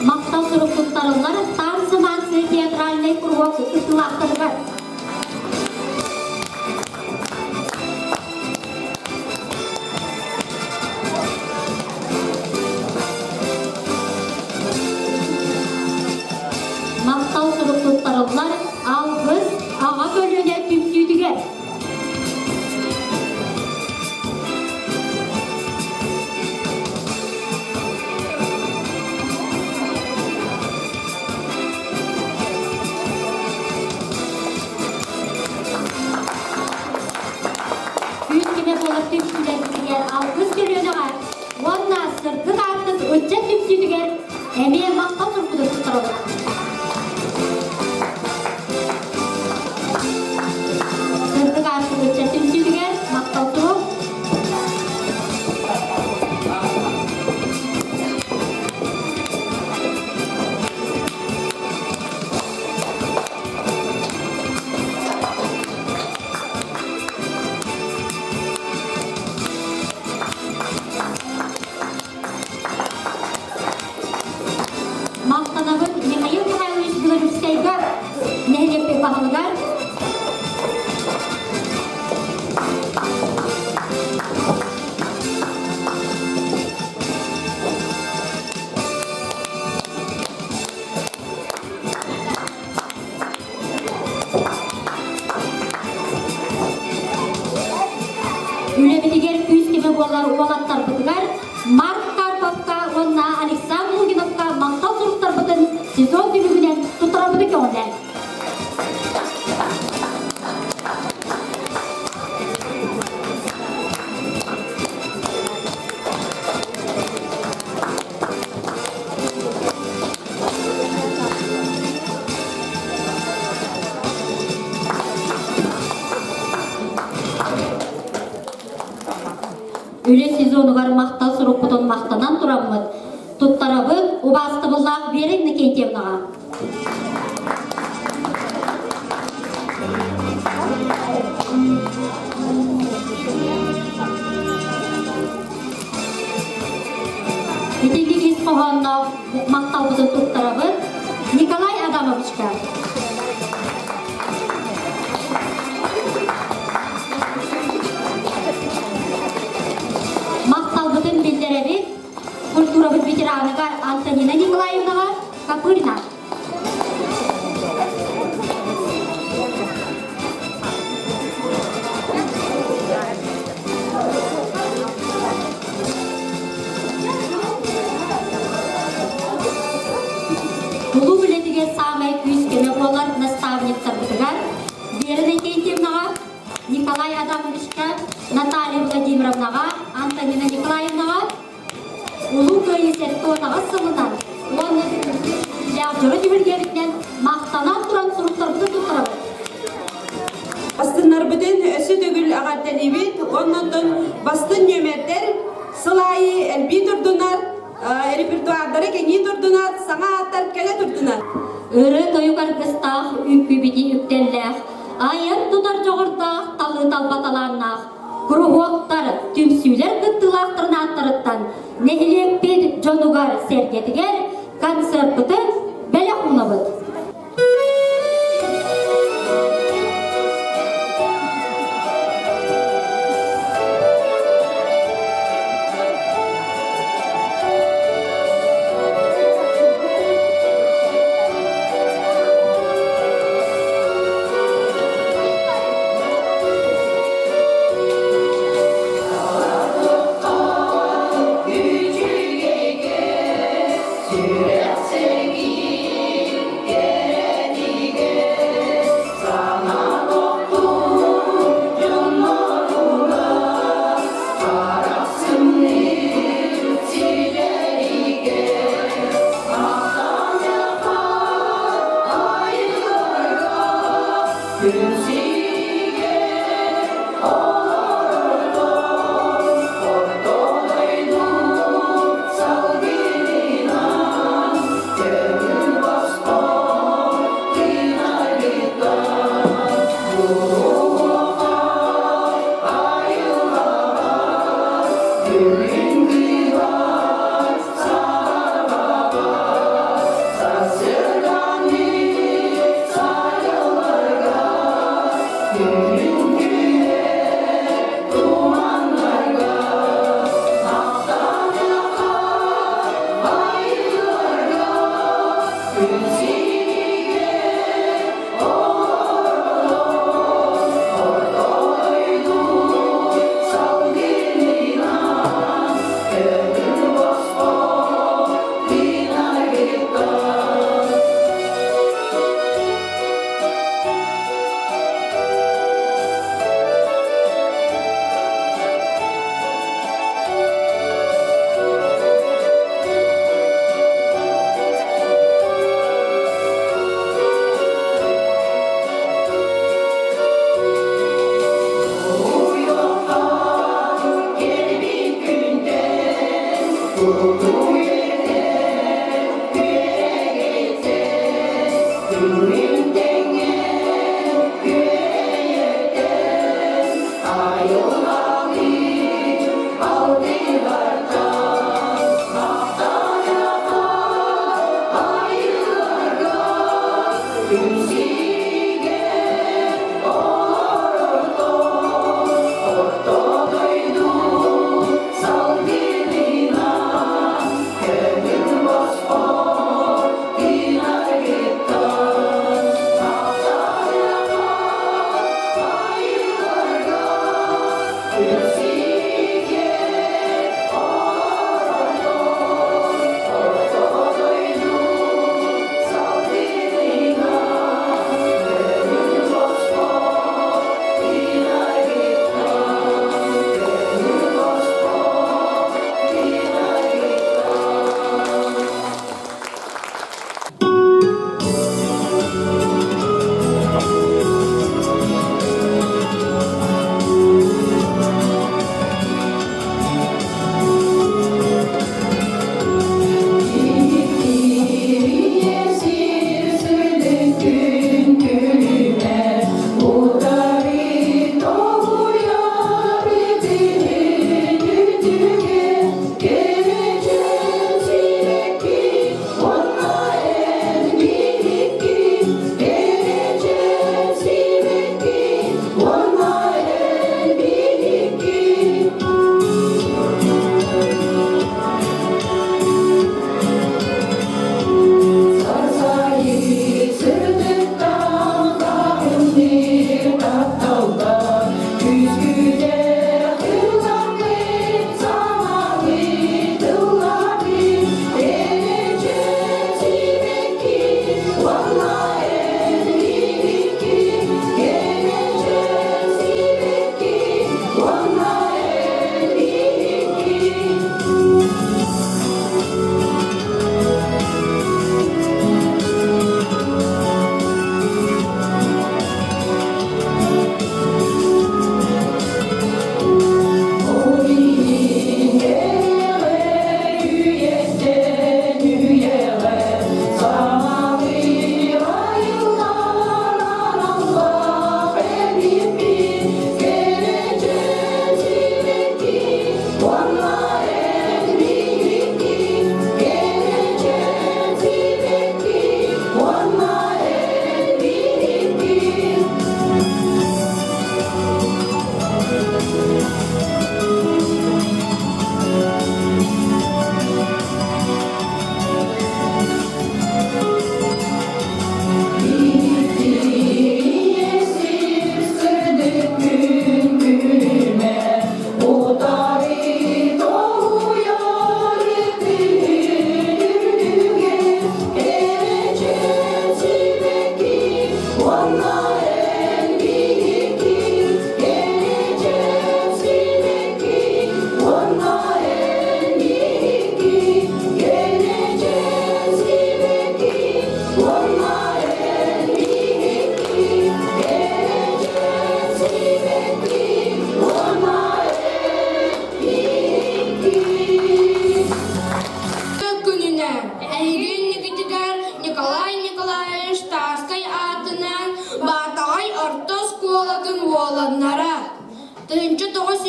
Махтал сурук туттарыллар Танцы нации театральнай куруһуок кыттыылаахтарыгар. Махтал сурук туттарыллар Алгыс аҕа көлүөнэ түмсүүтүгэр. Күүс кэмэ буолар түмсүүлэрбитигэр алгыс көлүөнэҕэ уонна сырдык аартык ыччат түмсүүтүгэр эмиэ махтал сурукпутун туттарабыт. Сырдык аартык ыччат түмсүүтүгэр махтал сурук. Махтанабын Михаил Михайлович Белорусскайга нэһилиэкпит баһылыгар Үлэбитигэр күүс-көмө. буолар уолаттарбытыгар Марк Карповка уонна Александр Лугиновка махтал суруктарбытын сезон түмүгүнэн туттарарбыты көҕүлээн. Үлэ сезонугар махтал сурукпутун махтанан тураммыт, туттарабыт убаастабыллаах Вера Иннокентьевнаҕа. Итинник ис хоһоонноох махталбытын туттарабыт Николай Адамовичка. Махталбытын биллэрэбит культурабыт ветераныгар Антонина Николаевнаҕа Копырина. Улуу үлэтигэр саамай күүс-көмө буолар наставниктарбытыгар Вера Иннокентьевнаҕа, Николай Адамовичка, Наталья Владимировнаҕа, Антонина Николаевнаҕа Улуу Кыайыы 78 сылынан уонна бүгүҥҥү дьоро түһүлгэбитинэн махтанан туран суруктарбытын туттарабыт. Бастыннарбытын өссө төгүл эҕэрдэлиибит уонна онтон бастын нүөмэрдэр сыл аайы элбии турдунар, репертуардары кэҥии турдунар, саҥа ааттар кэлэ турдунар. Ыры тойук аргыстаах, үҥкүүбүтү үктэллээх, айар тутар дьоҕурдаах, талыы талба талааннаах, куруһуоктар, түмсүүлэр кыттыылаахтарын ааттарыттан нэһилиэкпит дьонугар-сэргэтигэр концерпытын бэлэх уунабыт.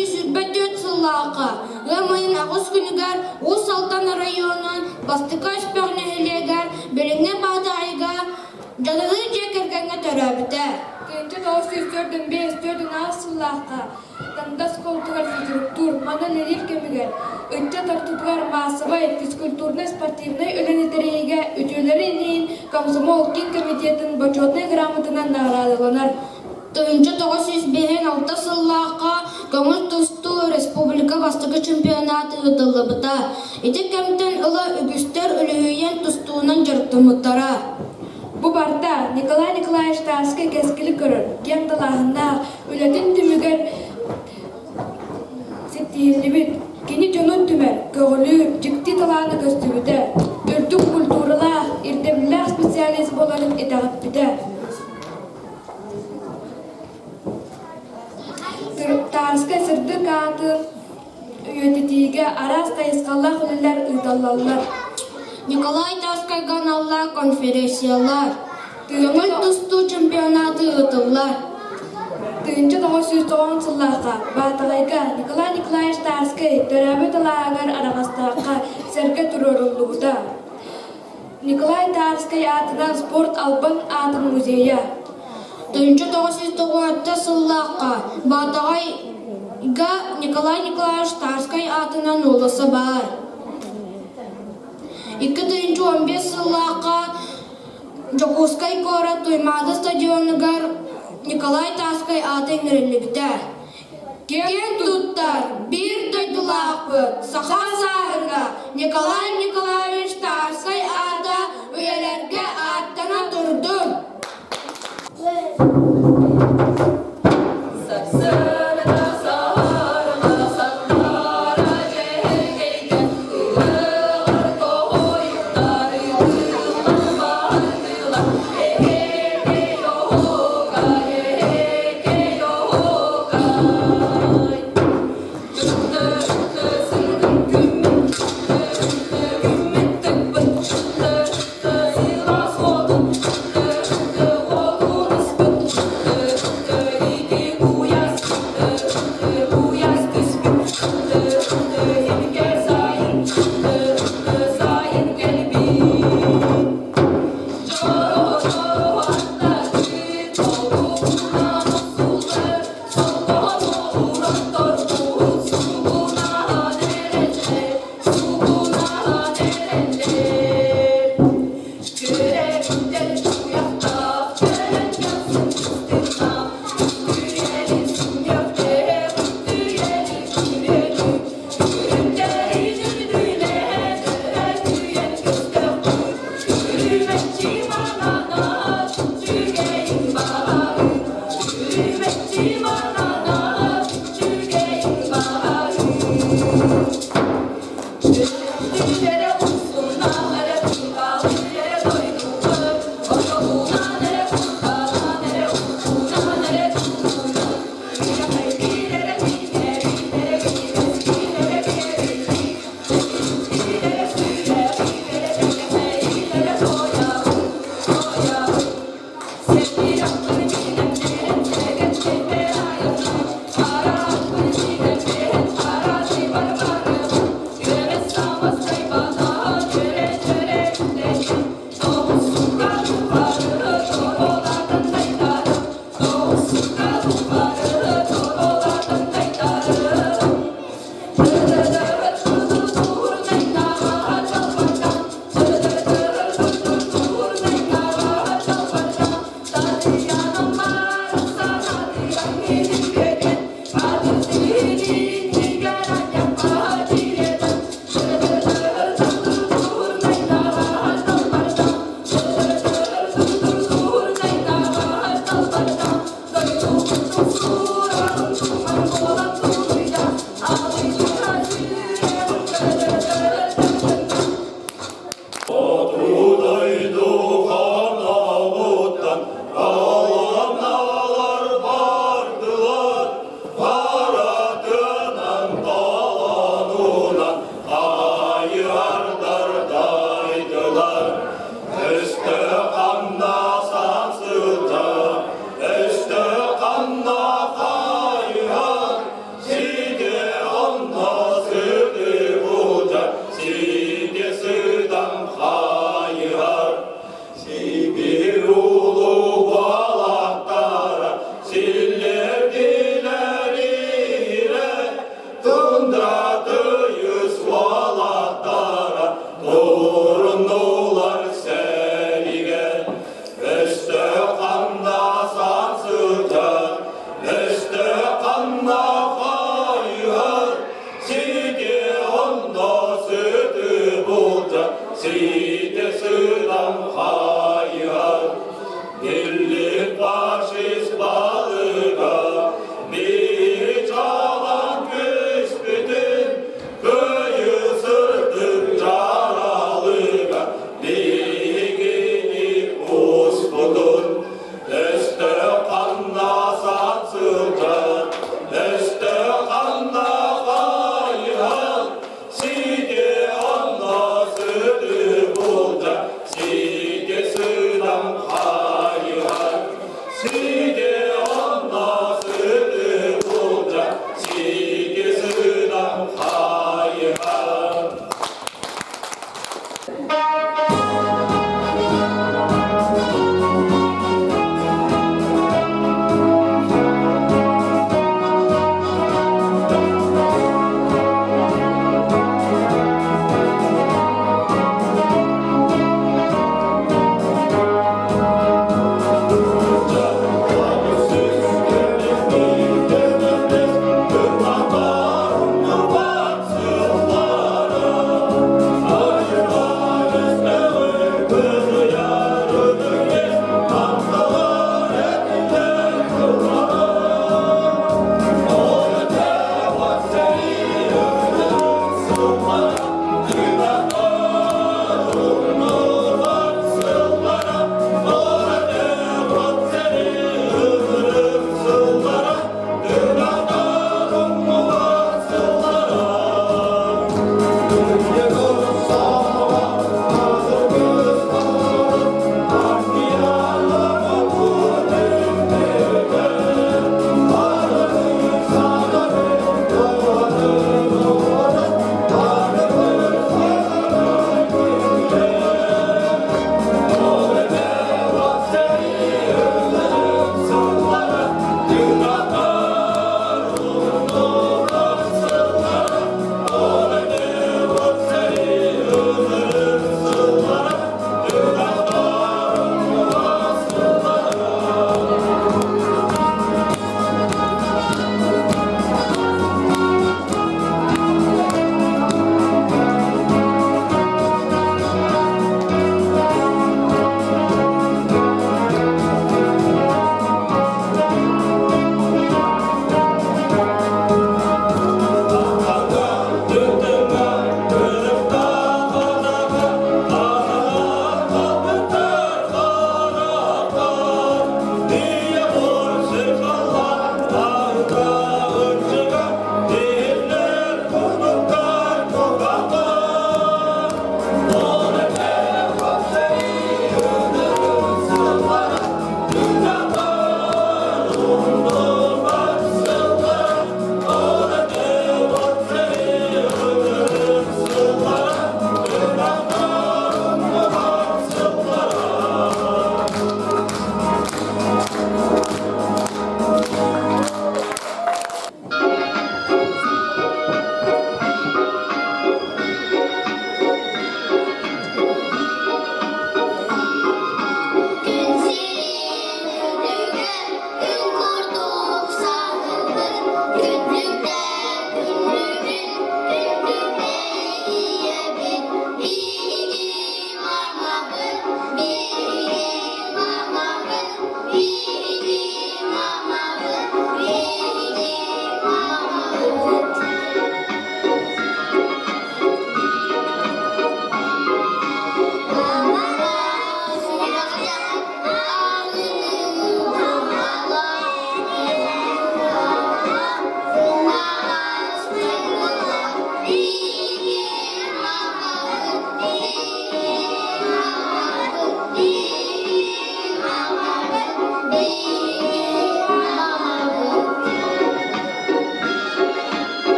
924 сыллаахха ыам ыйын аҕыс күнүгэр Уус Алдан оройуонун Бастакы Өспөх нэһилиэгэр билиҥҥи Баатаҕайга дьадаҥы дьиэ кэргэҥҥэ төрөөбүтэ. 1945 4 сыллаахха Танда оскуолатыгар физруктуур манна үлэлиир кэмигэр ыччат ортотугар маассабай физкультурнай-спортивнай үлэни тэрийиигэ үтүөлэрин иһин комсомол киин комитетын бочуотунай грамотанан наҕараадаланар. 1956 сыллаахха көҥүл тустуу республика бастакы чемпионата ыытыллыбыта. Ити кэмтэн ыла үгүстэр үлүһүйэн тустуунан дьарыктаммыттара. Бу барыта Николай Николаевич Тарскай кэскили көрөр, киэҥ далааһыннаах үлэтин түмүгэр ситиһиллибит. Кини дьонун түмэр, көҕүлүүр, дьикти талаана көстүбүтэ, үрдүк культуралаах, ирдэбиллээх специалист буоларын итэҕэппитэ. Тарскай сырдык аатын үйэтитиигэ араас хайысхалаах үлэлэр ыыталлаллар. Николай Тарскайга аналлаах конференциялар, көҥүл тустуу чемпионата ыытыллар. 1990 сыллаахха Баатаҕайга Николай Николаевич Тарскай төрөөбүт алааһыгар Араҕастаахха сэргэ туруоруллубута. Николай Тарскай аатынан спорт албан аатын музейа. 1996 сыллаахха Баатаҕайга Николай Николаевич Тарскай аатынан уулусса баар. 2015 сыллаахха Дьокуускай куорат Туймаада стадионугар Николай Тарскай аата иҥэриллибитэ. Киэн туттар биир дойдулаахпыт саха сааһыҥҥа Николай Николаевич Тарскай аата үйэлэргэ ааттана турдун! Сарсыарда саһарга сандара дьэһиэйгэ ылыҕар тоһуйуктар ытыллан бардылар эһэкэй оһуокай эһэкэй оһуокай Чүттэ чүттэ сырдык күммүт чүттэ чүттэ күммүт тыкпыт чүттэ чүттэ сылаас уотун чүттэ чүттэ уотун ыспыт чүттэ чүттэ.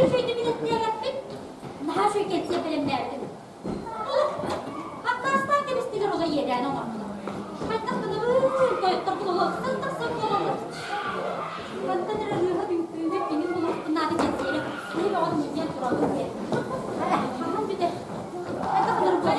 Аныгы үчүгэйдик билэттээбэппит. Наһаа үчүгэй кэнсиэр бэлэмнээбитим. Олох аккаастаан кэбистилэр оҕо иэдээн оҥордулар. Хайдах гынабын, тойотторбут олох сыл-тахсан буолаллар. Мантан эрэ ырыаһыт үҥкүүһүт иҥин булуохпун наада кэнсиэрэ киһи бөҕөнү мунньан турабын диэн. Хаһан бүтэр? Хайдах гынарым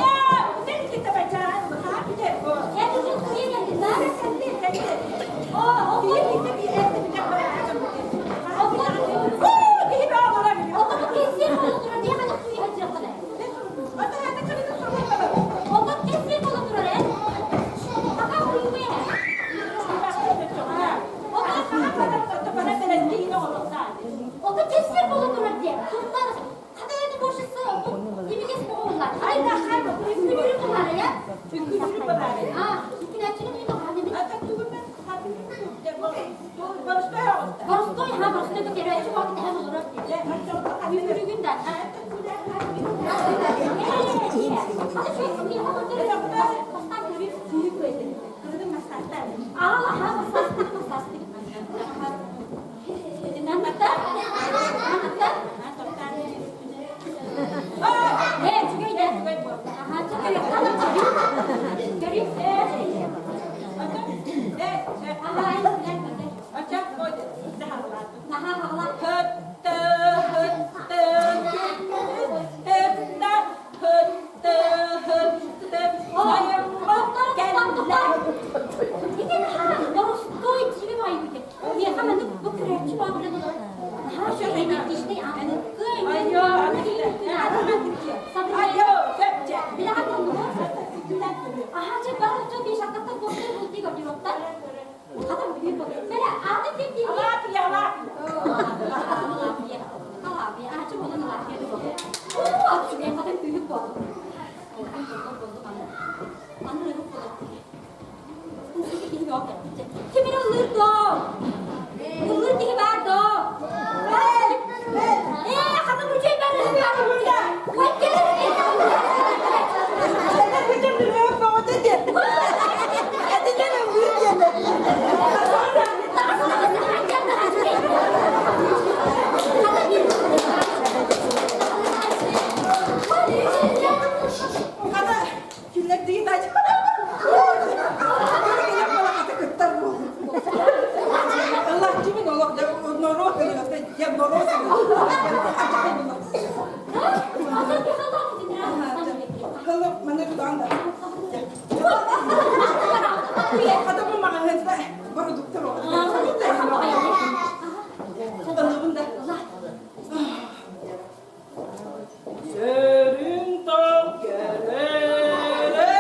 Сөрүн тал кэлэрэ,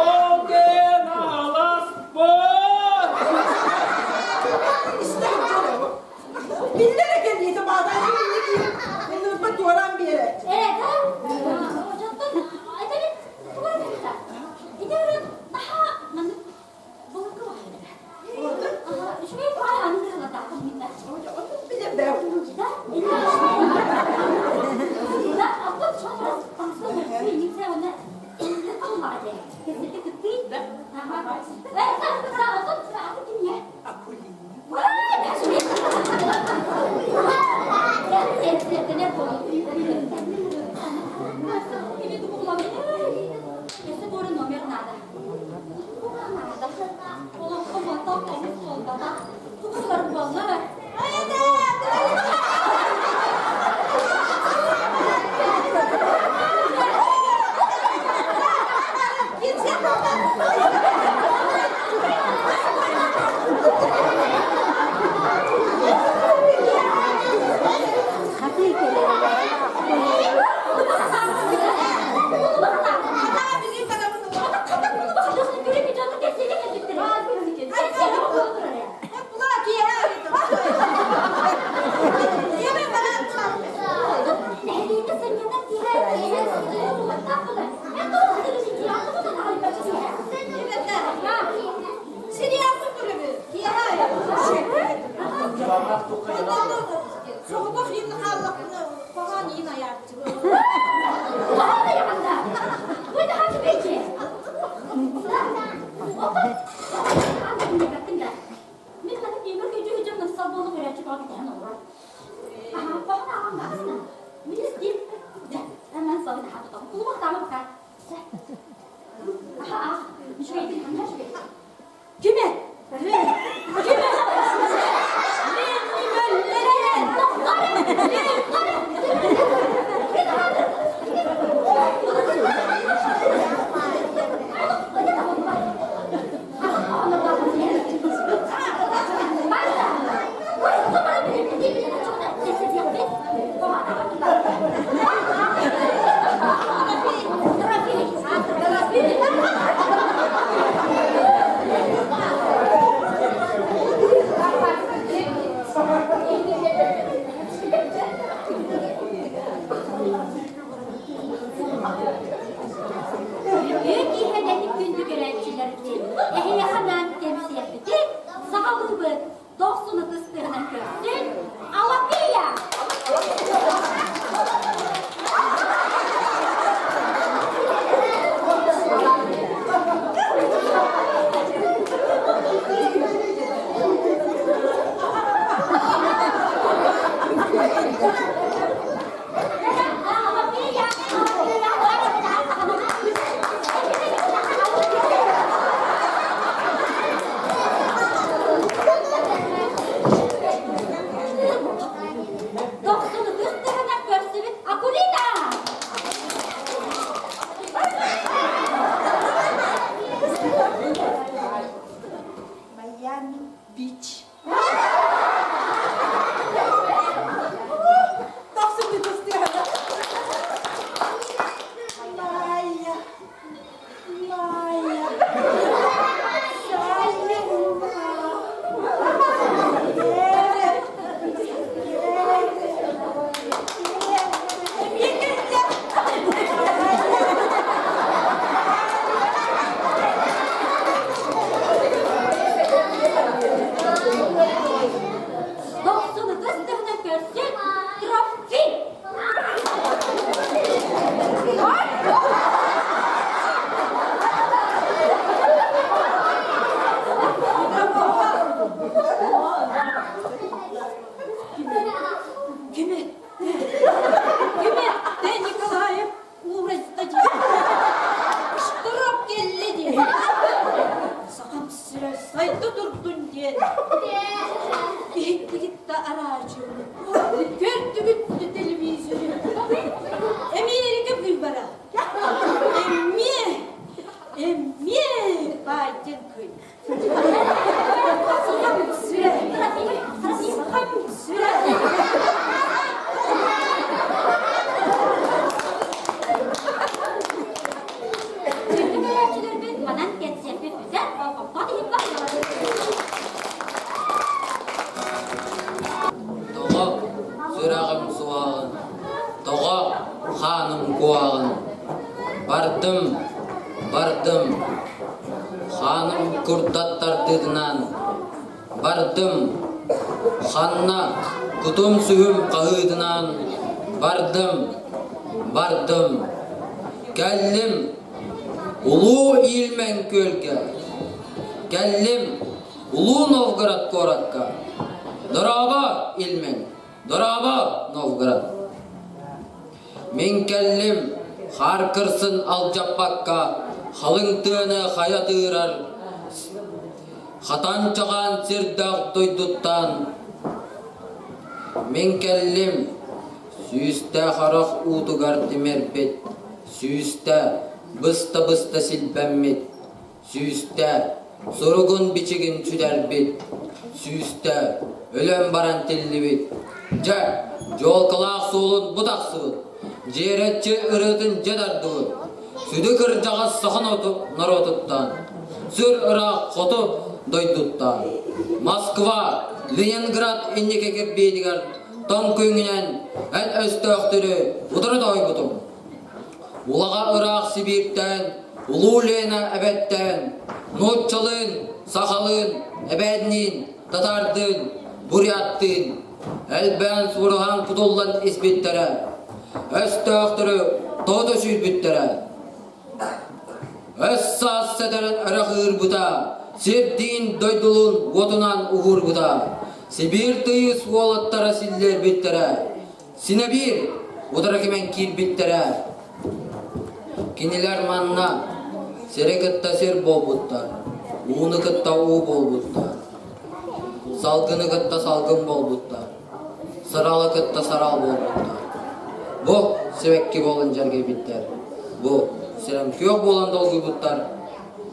ол кэн аласпыт. Биллere кэлиитэ баатайы инники туоран биэрээччи. Дохсунутус тыһынан көрсүбүт Акулина! Майами Бич. Дохсунутус тыһана. Майя, Майя, Сайына. Кэрэ, кэрэ, эмиэ кэллэ. Дохсунутус тыһынан көрсүт Трофим! Ким этте? Ким этте Николаев уурайда диэн? Штраф кэллэ диэн. Сахам сирэ сайда турдун диэн. Иһиттигит да араадьыйаны, көрдүгүт да телевизоры. Эмиэрикэ быыбара. Эмиэ, эмиэ Байден кый. Сахам сирэ, сахам сирэ. Күндү көрөөччүлэрбит манан кэнсиэрпит бүтэр, болҕомтоҕут иһин баһыйабыт. Тоҕо сүрэҕим суоҕун, тоҕо хааным куоҕун, бардым, бардым, хааным курдат тардыытынан, бардым, ханна кутум-сүһүм хаһыытынан, бардым, бардым, кэллим Улуу Иилмэн күөлгэ, кэллим Улуу Новгород куоракка. Дорообо, Ильмень! Дорообо, Новгород! Мин кэллим, хаар кырсын алдьаппакка, халыҥ тыаны хайа тыырар, хатан чаҕаан сирдээх дойдуттан. Мин кэллим, сүүстээх харах уутугар тимирбит, сүүстэ быста-быста силбэммит, Сүүстэ суругун-бичигин сүтэрбит, сүүстэ өлөн баран тиллибит. Дьэ, дьуолкалаах суолун бу тахсыбыт, дьиэрэччи ырыатын дьэ тардыбыт. Сүдү кырдьаҕас саха норуотуттан, сүр ыраах хоту дойдуттан, Москва, Ленинград инники кирбиитигэр тоҥ күҥҥүнэн эн өстөөхтөрү утары тоһуйбутуҥ. Улаҕа ыраах Сибииртэн, Улуу Лена эбэттэн, нууччалыын, сахалыын, эбээнниин, татаардыын, буряттыын элбээн суруһан кутуллан испиттэрэ, өстөөхтөрү тоҕо сүүрбүттэрэ. Өс саас сэтэрэн өрө кыырбыта, сирдиин дойдулуун уотунан уһуурбута, Сибиир тыйыс уолаттара силлиэрбиттэрэ, Синэ биир утары кимэн киирбиттэрэ. Кинилэр манна сири кытта сир буолбуттар, ууну кытта уу буолбуттар, салгыны кытта салгын буолбуттар, саралы кытта сарал буолбуттар. Бу сибэкки буолан дьэргэйбиттэр, бу сирэм күөх буолан долгуйбуттар,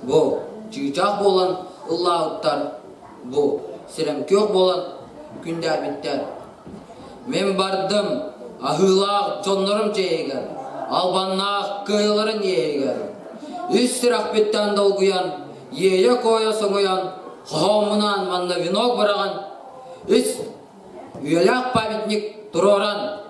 бу чыычаах буолан ыллаабыттар, бу сирэм күөх буолан күндээбиттэр. Мин бардым аһыылаах дьоннорум дьиэһигэр, албаннаах кыайыларын иэһигэр. Үс сүрэхпиттэн долгуйан, иэйэ-куойа соҥуйан, хоһооммунаан манна венок быраҕан, үс үйэлээх памятник туруоран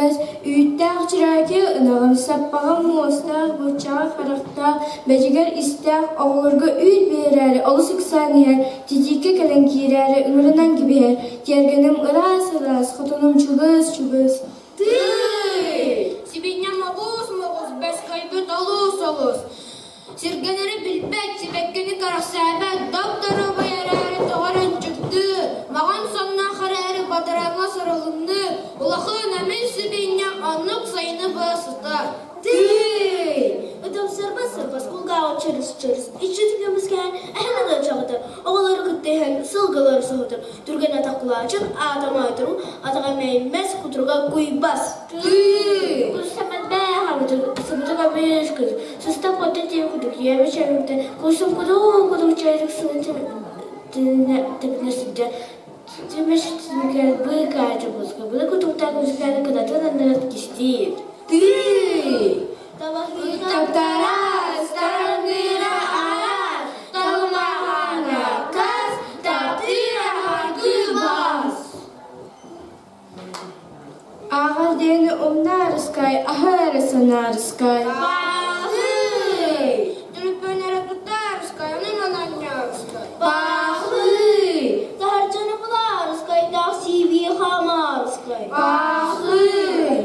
өһөс, үүттээх чирээки ынаҕын саппаҕа муостаах, буччаҕа харахтаах, бэдьигэр истээх оҕолорго үүт биэрээри олус ыксаан иһэр, титииккэ кэлэн киирээри ыҥырынан кэбиһэр, тиэргэним ыраас-ыраас, хотонум чугас-чугас. Тыый! Сибиинньэм оҕус-моҕус, бэскэйбит олус-олус. Сиргэнэри билбэт, сибэккини кэрэхсээбэт, доп-доруобай эрээри тоҕо эрэ ынчыктыыр, маҕан сонноох эрээри бадарааҥҥа сарылынныыр, улахан эмин сибиинньэм оннук сайыны быһа сытар. Тыый! Ытым сырбас сырбас кулгааҕын чөрүс-чөрүс, иччитин көмүскэһэн эһэн ыалдьаҕытар, оҕолору кытта иһэн сылгылары соһутар, түргэн атах кулаачын, аата моойторуу, атаҕа мэйиммэс, кутуруга куйбас. Тыый! Сыста куота диэн курдук ийэбит чэбиктэ курсум кудуу кудук чайдык сылын тэбинэ сылдьар тимир тимикэр быыкаа чобуска былы кутуктаах музыканы кынатын аннынан кистиир. Тыый! Таптарас, тараҥныыра араас, талымаһаана кас, таптыыра харгыы бас. Ааҕар диэни умнаарыскай, аһа эрэ санаарыскай. Баахый! Түлүппүөн эрэ туттаарыскай, ону мананньаарыскай. Баахый! Таһырдьаны булаарыскай, таксиби хамаарыскай. Баахый!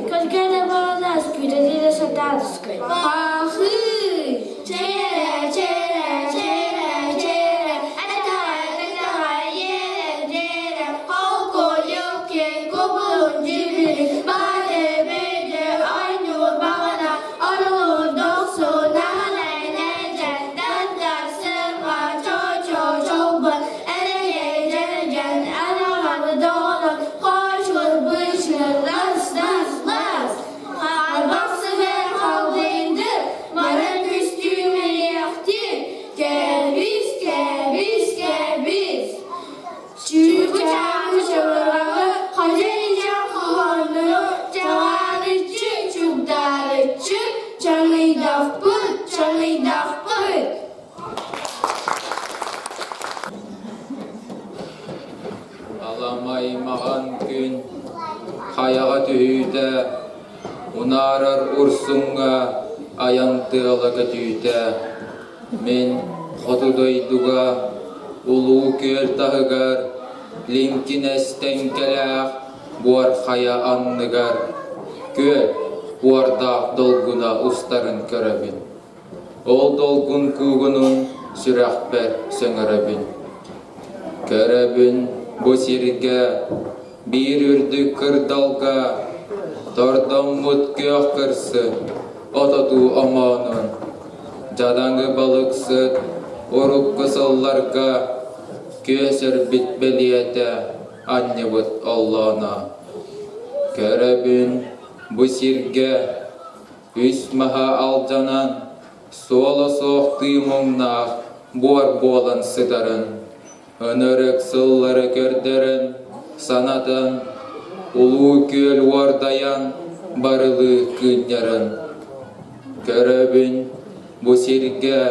Кэргэнэ баранаас, күүтэтиитэ сатаарыскай. Баахый! Чээрэ, чээрэ, чээрэ, чээрэ, этэҕэ, тэтэҕэ, иэрэ, дьиэрэ, холкуйук, кубулун, дьүбүрү, баады, бүйдү, оонньуур баҕана, орулуур дохсун, аһалай, нэлдьэн, дандар, сырҕа, чочо, чолбон, эрэйэй, дьэргэн, араҕан, доҕолон, хоочур, бычыр, лас, лас, лас. Харбах сыһыар халдыйдыр, мара күстүү мэлиэхтир, кэбис, кэбис, кэбис. Чүүчээҕи чабырҕаҕы хадьа-илдьэ хоһооннору чаҕаарыччы чугдаарыччы чаҥыйдахпыт, чаҥыйдахпыт. Аламай маҕан күн хайаҕа түһүүтэ, унаарар урсуҥҥа айан тыала көтүүтэ, мин хоту дойдуга улуу күөл таһыгар лиҥкинэс тэҥкэлээх буор хайа анныгар күөл уордаах долгуна устарын көрөбүн. Ол долгун куугунун сүрэхпэр сөҥөрөбүн. Көрөбүн бу сиргэ биир үрдүк кырдалга тордоммут күөх кырсы ототуу омоонун дьадаҥы балыксыт урукку сылларга күөс өрбүт бэлиэтэ анньыбыт оллооно. Көрөбүн бу сиргэ Үс маһа алдьанан, суола суох тыы муҥнаах буор буолан сытарын, ынырык сыллары көрдөрөн, санатан, улуу күөл уордайан барылыы кыынньарын. Көрөбүн бу сиргэ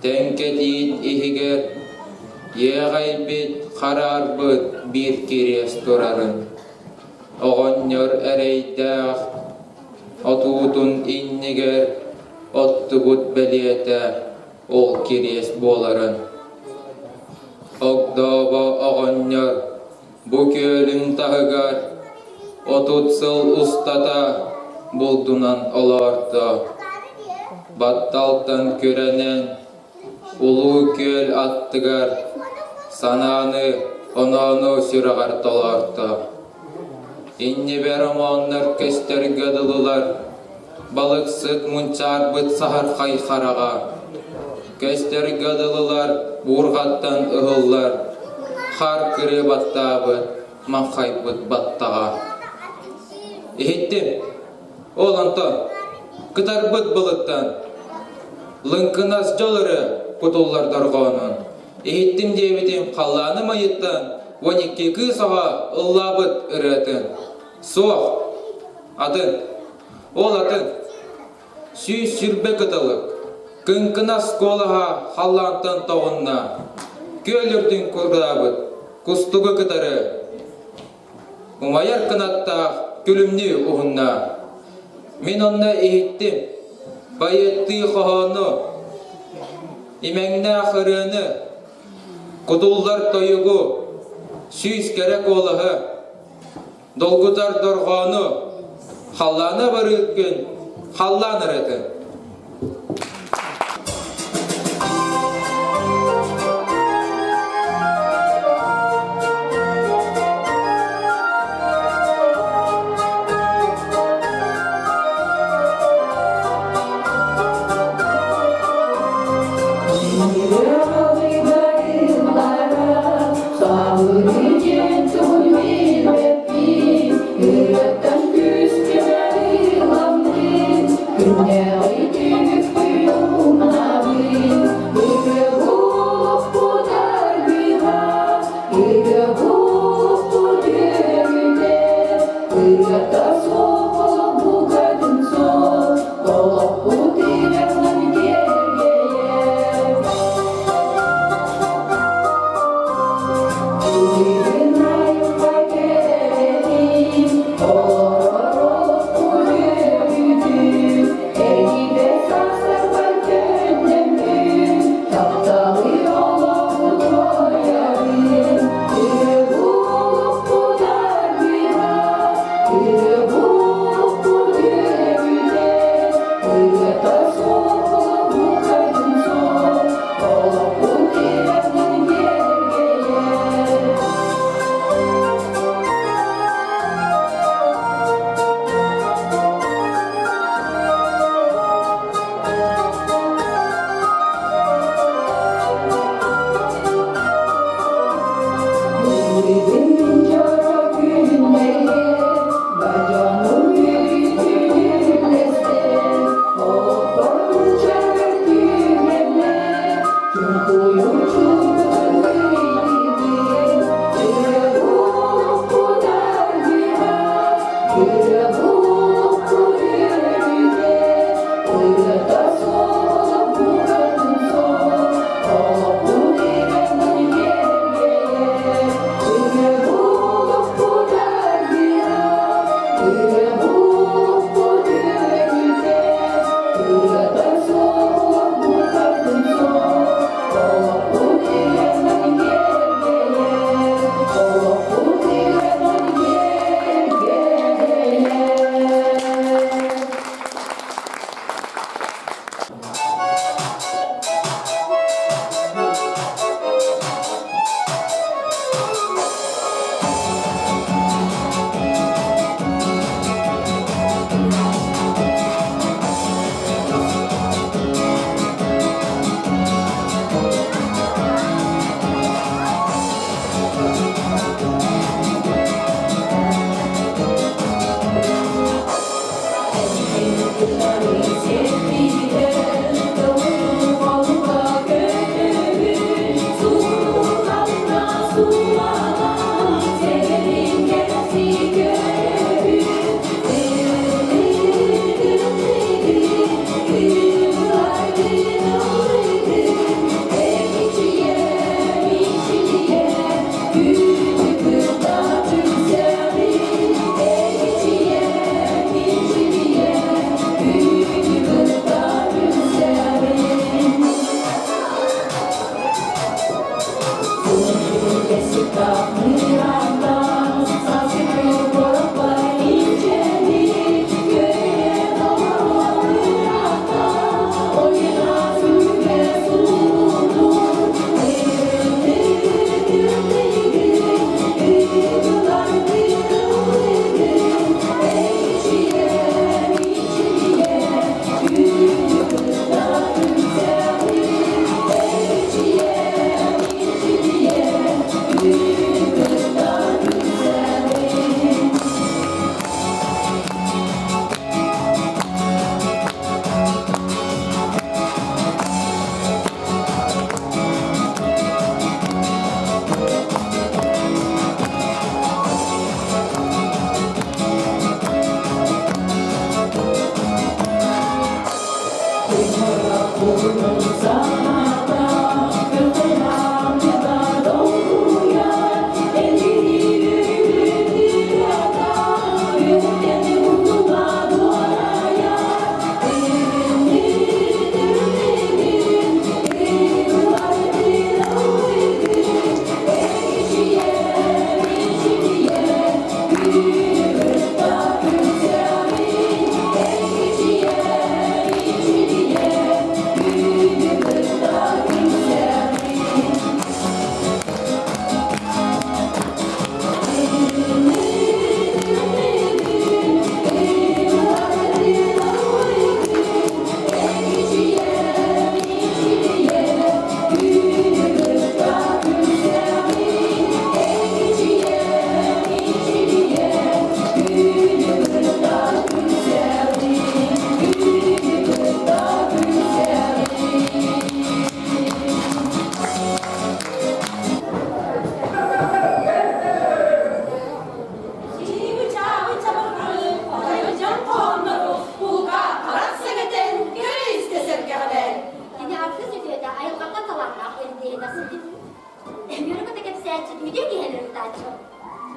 тэҥкэтиит иһигэр иэҕэйбит, хараарбыт биир кириэс турарын. Оҕонньор эрэйдээх Отуутун иннигэр оттубут бэлиэтэ ол кириэс буоларын. Огдообо оҕонньор бу күөлүн таһыгар 30 сыл устата булдунан олоордо. Батталтан күрэнэн Улуу күөл аттыгар санааны оноону сүрэҕэр толоорто. Иннибэр омооннор көстөргө дылылар, балыксыт мунчаарбыт саһархай хараҕа. Көстөргө дылылар буурҕаттан ыһыллар, хаар кырыы баттаабыт, маҥхайбыт баттаҕа. Иһиттим, ол онтон кытарбыт былыттан лыҥкынас дьол эрэ кутуллар дорҕоонун иһиттим диэбитим халлааным айыттан 12 кыыс оҕо ыллаабыт ырыатын суох атын ол атын 120 кыталык кыҥкынас куолаһа халлаантан тоҕунна күөл үрдүн курдаабыт кустугу кытары Умайар кынаттаах. күлүмнүү уһунна. Мин онно иһиттим, байыттыы хоһоону, имэҥнээх ырыаны, кутуллар тойугу, сүүс кэрэ куолаһы, долгутар дорҕоону, халлаана барыыр күн, халлаан ырыатын.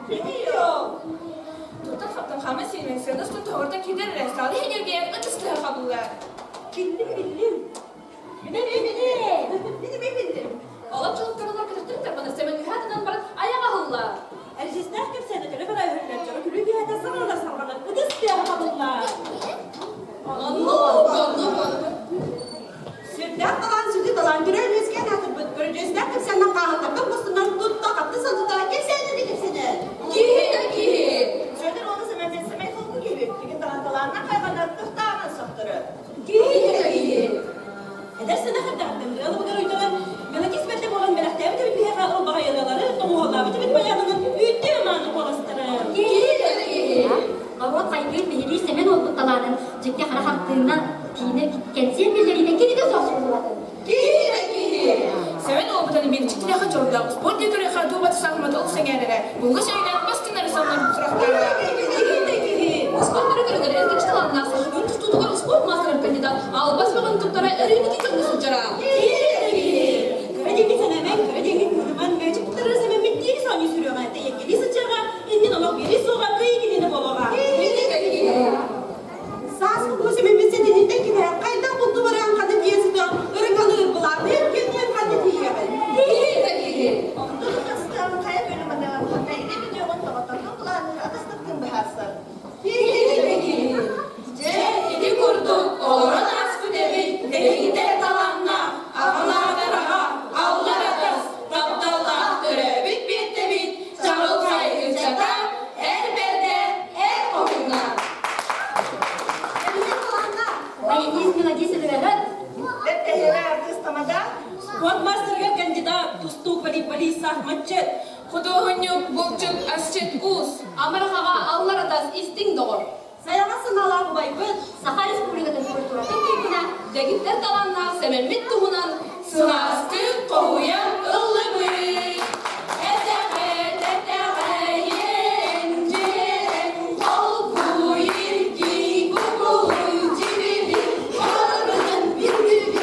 Кимий ол? Туттан-хаптан хааман сиэмэн сыана устун тоһоҕортон киирдэр эрэ, саала иһин эргийэн ытыс тыаһа хабыллар. Биллим, биллим. Мин эмиэ биллим. Мин эмиэ биллим. Олох чулуктарылар көтөхтөрүн тарбана Сэмэн үһэ атынан баран айаҕа аһыллар. Эржистээх кэпсээнэ төлө бара өһүллэр дьоро күлүү киһитэ саҥалар салҕанар ытыс тыаһа хабыллар. Оннук, оннук, оннук. Сүрдээх талаан сүдү талаан төрөөн үөскээн аатырбыт көрүдьүөстээх кэпсээннэн хааһыттартан кустунан тутта хатты сылдьыта кэпсээнэ кэпсэнэр. Киһи да киһи. Сүөдэр уола Сэмэнтэн сэмэй холку киһи билигин даҕаны талаанынан хайҕанар, кыахтааҕынан сөхтөрөр. Киһи да киһи. Эдэр сэнэх эрдэҕиттэн ырыалабыгар уйдаран, мелодист бэрдэ буолан бэлэхтээбит эбит биһиэхэ ылбаҕай ырыалары, тоҕуһуоллаабыт эбит баянынан үүттүү мааны куоластары. Киһи да киһи. Норуот хайгыыр биһириир Сэмэн уолбут талаанын дьикти хара хартыына киинэ кэнсиэр биллэриитэ кинигэ суох суруллубатын. Киһи да киһи. Сэмэн уолбутаны биир дьиктилээхэ дьорудаах спорт диэкөрүөхэ дуобат саахыматы олус сэҥээрэрэ. Булгу сөйүнэн бастыҥнары саннар сурахтаара. Киһи да киһи. Спорт көрө көрүҥэр эргиччи талааннаах сахабын тустуутугар спорт маастарын кандидат албас бөҕөн туттара өрүүнү кэмҥэ сылдьара. Киһи да киһи. Кыра диэки сэнэмэҥ, кыра диэки кыһыныман, мээчик туттарар сэмэммит диэки соонньуу сүрүөҕэ, тэйэккэлии сылдьыаҕа, иннин олох биэрии суоҕа, кыайыы кинини буолуоҕа. Киһи да киһи. Саас кулуу сэмэммит сэтиниттэн киһи хайдах булду баран ханы тиийэн сытыан ырыҥалыыр былаанныыр кимниэн ханна тиийэҕин. Киһи да киһи. Онтон ытастаан хайа бөлүм анаан ханна илэ бүтүөҕүн тоҕоттордун былаанныыр атастыктын быһаарсар. Киһи да киһи. Дьэ, ити курдук олорон ааспыт эбит дэгиттэр талааннаах, аҕалаатар аҕа, аллар атас, тапталлаах төрөөбүт биэттэбит, чаҕылхай ыччата, эр бэрдэ, эр хоһууна. Эбиһин талааннаах. Баянист мелодист ырыаһыт. Бэртэһиэҕэ артыыс тамада. Спорт мастерыгар кандидат, тустуук волейболист саахыматчыт. Худуоһунньук, булчут, асчыт, уус, амарахаҕа аллар атас, истиҥ доҕор. Сайаҕас санаалаах убайбыт Саха Республикатын культуратын туйгуна Дэгиттэр талааннаах Сэмэммит туһунан сылаастык хоһуйан ыллыбыт. Этэҕэ, тэтэҕэйэн, дьиэн, холкуй, иргий, кукулуй, дьибили, холобутун биргүбү,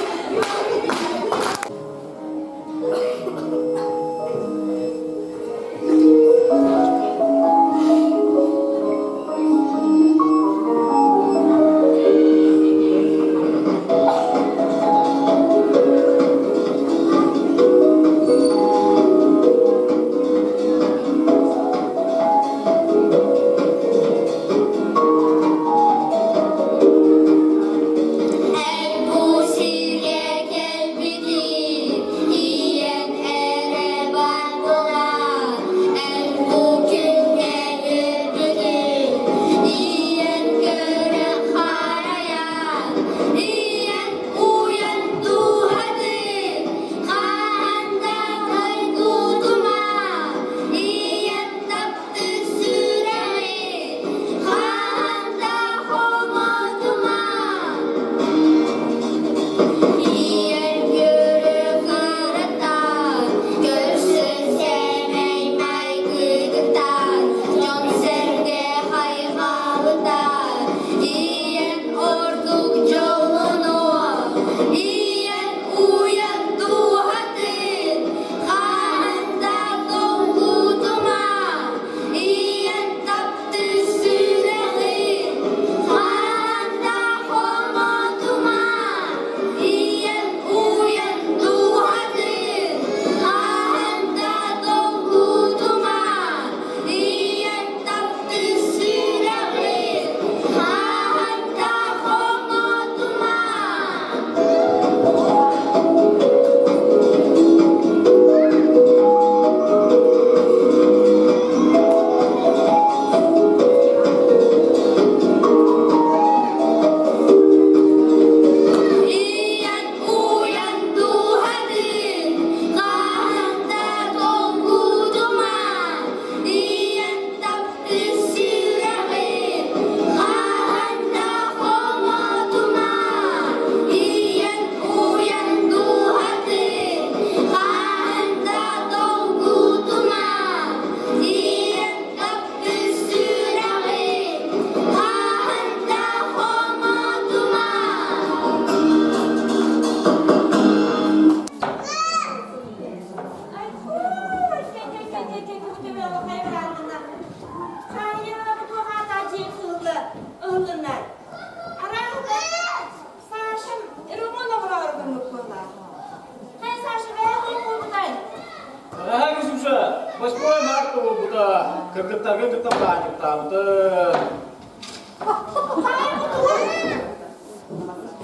Кыргыттарга кытта баанньыктаабытым.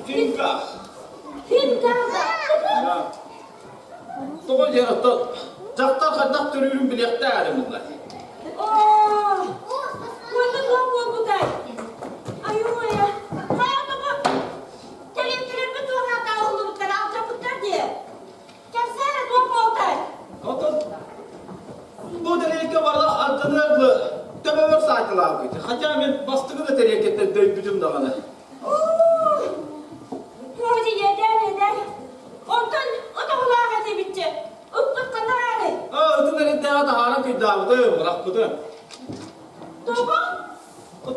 Финка. Финка. Тоҕо диэн оттон дьахтар хайдах төрүүрүн билиэхтээх эрэ буолла. Оо, уонна туох буолбутай? Айуу-айа, хайа тоҕо тэриэлкэлэрбит туох аата аһыллыбыттара алдьаппыттар дии. Кэпсээ эрэ туох буолтай? Оттон бу тэриэлкэ барыта алдьаныар дылы төбөбөр саайталаабыт. Хотя мин бастакы да тэриэлкэттэн дөйбүтүм даҕаны. Оо, ийэдэн, ийэдэн. Онтон отоһулаах этибитчэ, ыппыт ханна баарый? Аа, ытын эрэйдээҕи таһааран кыйдаабытым, бырахпытым. Тоҕо?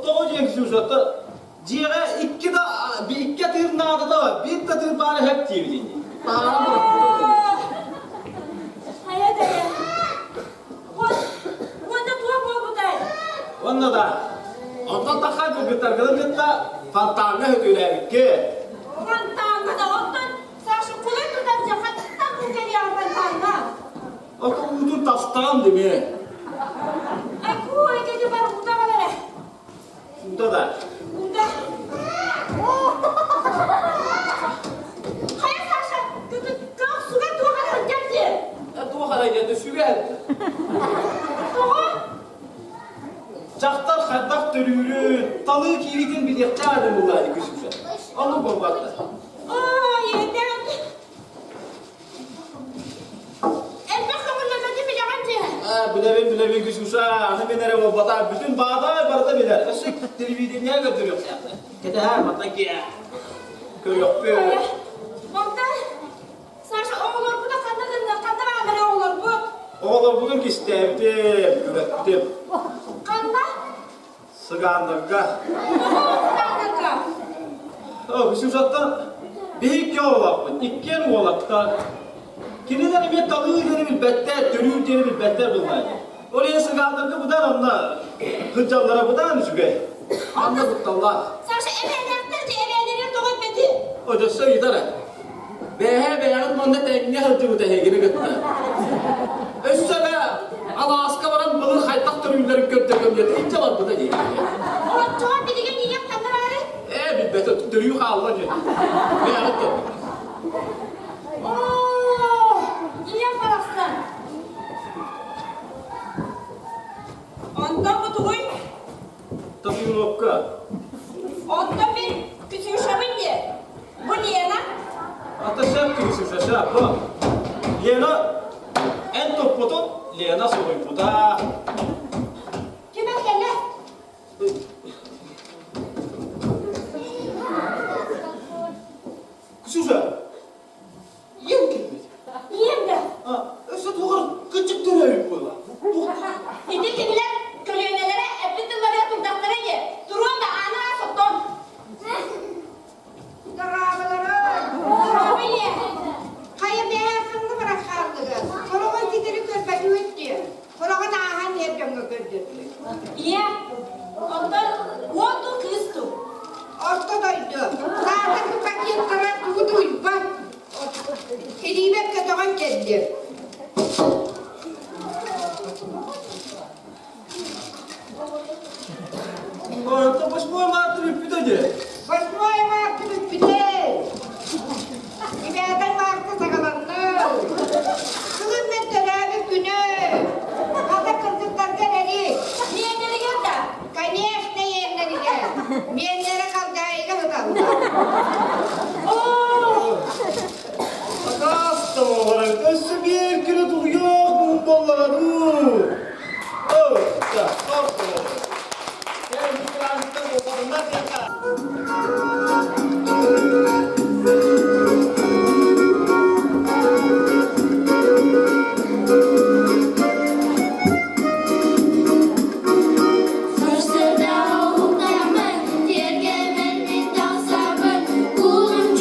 Тоҕо диэн Ксюшата дьиэҕэ икки да икки атыыр наадата биир да атыыр баара сөп диэбит ини. Таһааран бырахпытым. Хайа дайа. Уонна туох буолбутай? Уонна да, онтон таххан кыргыттаргытын кытта фонтаҥҥа сөтүөлээбиккэ. Фонтаҥҥа да оттон Саша кулай тутар дьахаттан бу кэлиэҕин фонтаҥҥа. Ото уутун тастаан димэ. Акуу, этэди бар уута барара. Уута да. Уута. Хайа Саша, көх сүгэ туох эрэ сылдьар дии. Туох эрэ диэн сүгэ. Тоҕо? Дьахтар хайдах төрүүрүн, талыы кииритин билиэхтээх этим буллаа дии күсүксэ. Оннук буолбатта. Оо, ийэтэн. Элбэх көҥүллэммэти билэҕин дии. Аа, билэбин, билэбин, Ксюша, аны мин эрэ буолбатах, бүтүн баадай барыта билэр. Өссө телевидение көрдөрүөхтээхтэр. Кэтэһээр, мантан киэ. Көрүөхпүт. Онтон, Саша, оҕолорбут ханна гынна, ханна бааллар оҕолорбут? Оҕолорбутун кистээбитим, күрэппитим. Ханна? Сыгааннарга. Сыгааннарга. О, Ксюшаттан биһикки оҕолоохпут, иккиэн уолаттар. Кинилэр эмиэ талыы диэни билбэттэр, төрүүр диэни билбэттэр буоллаҕа. Ол иһин сыгааннарга быдан онно сылдьаллара быдан үчүгэй. Анна кутталлаах. Саша, эбээлээхтэр дьэ эбээлэрин тоҕо эппэти? Өдөссө ыйытар ээ. Бэйэһэ бэйэҕит манна тэҥҥэ сылдьыбыт эһигини кытта. Өссө да алааска баран былыр хайдах төрүүллэрин көрдөргөм диэн илдьэ барбыта дии. Оччоҕо билигин ийэм ханна баарый? Ээ билбэтэ төрүү хаалла диэн. Бэйэҕит көрбүт. Оо, ийэм барахсан. Онтон бу тугуй? Татуировка. Онтон мин Ксюшабын диэ. Бу Лена. Ата сөп Ксюша, сөп. Бу. Лена эн туппутун Лена суруйбута. Ким кэллэ? Ксюша, Ийэм кэлбит. Ийэм да? Өссө туоҕар кыччык төрөөбүт буолла. Ити кинилэр көлүөнэлэрэ эппит тылларыгар турдахтара ини. Туруом да ааны аас оттон. Дорооболору! Дорообо ийэ! Хайа бэйэ ханна баран хааллыгыт? Сороҕун ситэри көрбөтүгүт дии. Сороҕун ааһан иһэр дьоҥҥо көрдөрдүм. Ийэ, онтон уол дуу, кыыс дуу? Орто дойду, саатар бу пакеттара тугу тулуйбат. Илиибэр көтөҕөн кэллим. Это восьмое марта бүппүтэ дии. Восьмое марта бүппүтэ. Ребята марта саҕаланна. Бүгүн мен төрөөбүт күнү. Хата кыргыттарга эрэри. Миэннэригэр да? Конечно, иэннэригэр. Миэннэрэ Халгаайыга сыталлар. Оо! Акаста оҕолор, өссө биир күнү тулуйуох муҥ буоллаҕа дуу. Оо, да, Сарсыарда уһуктаммын, тиэргэммин мин тахсабын, куулум.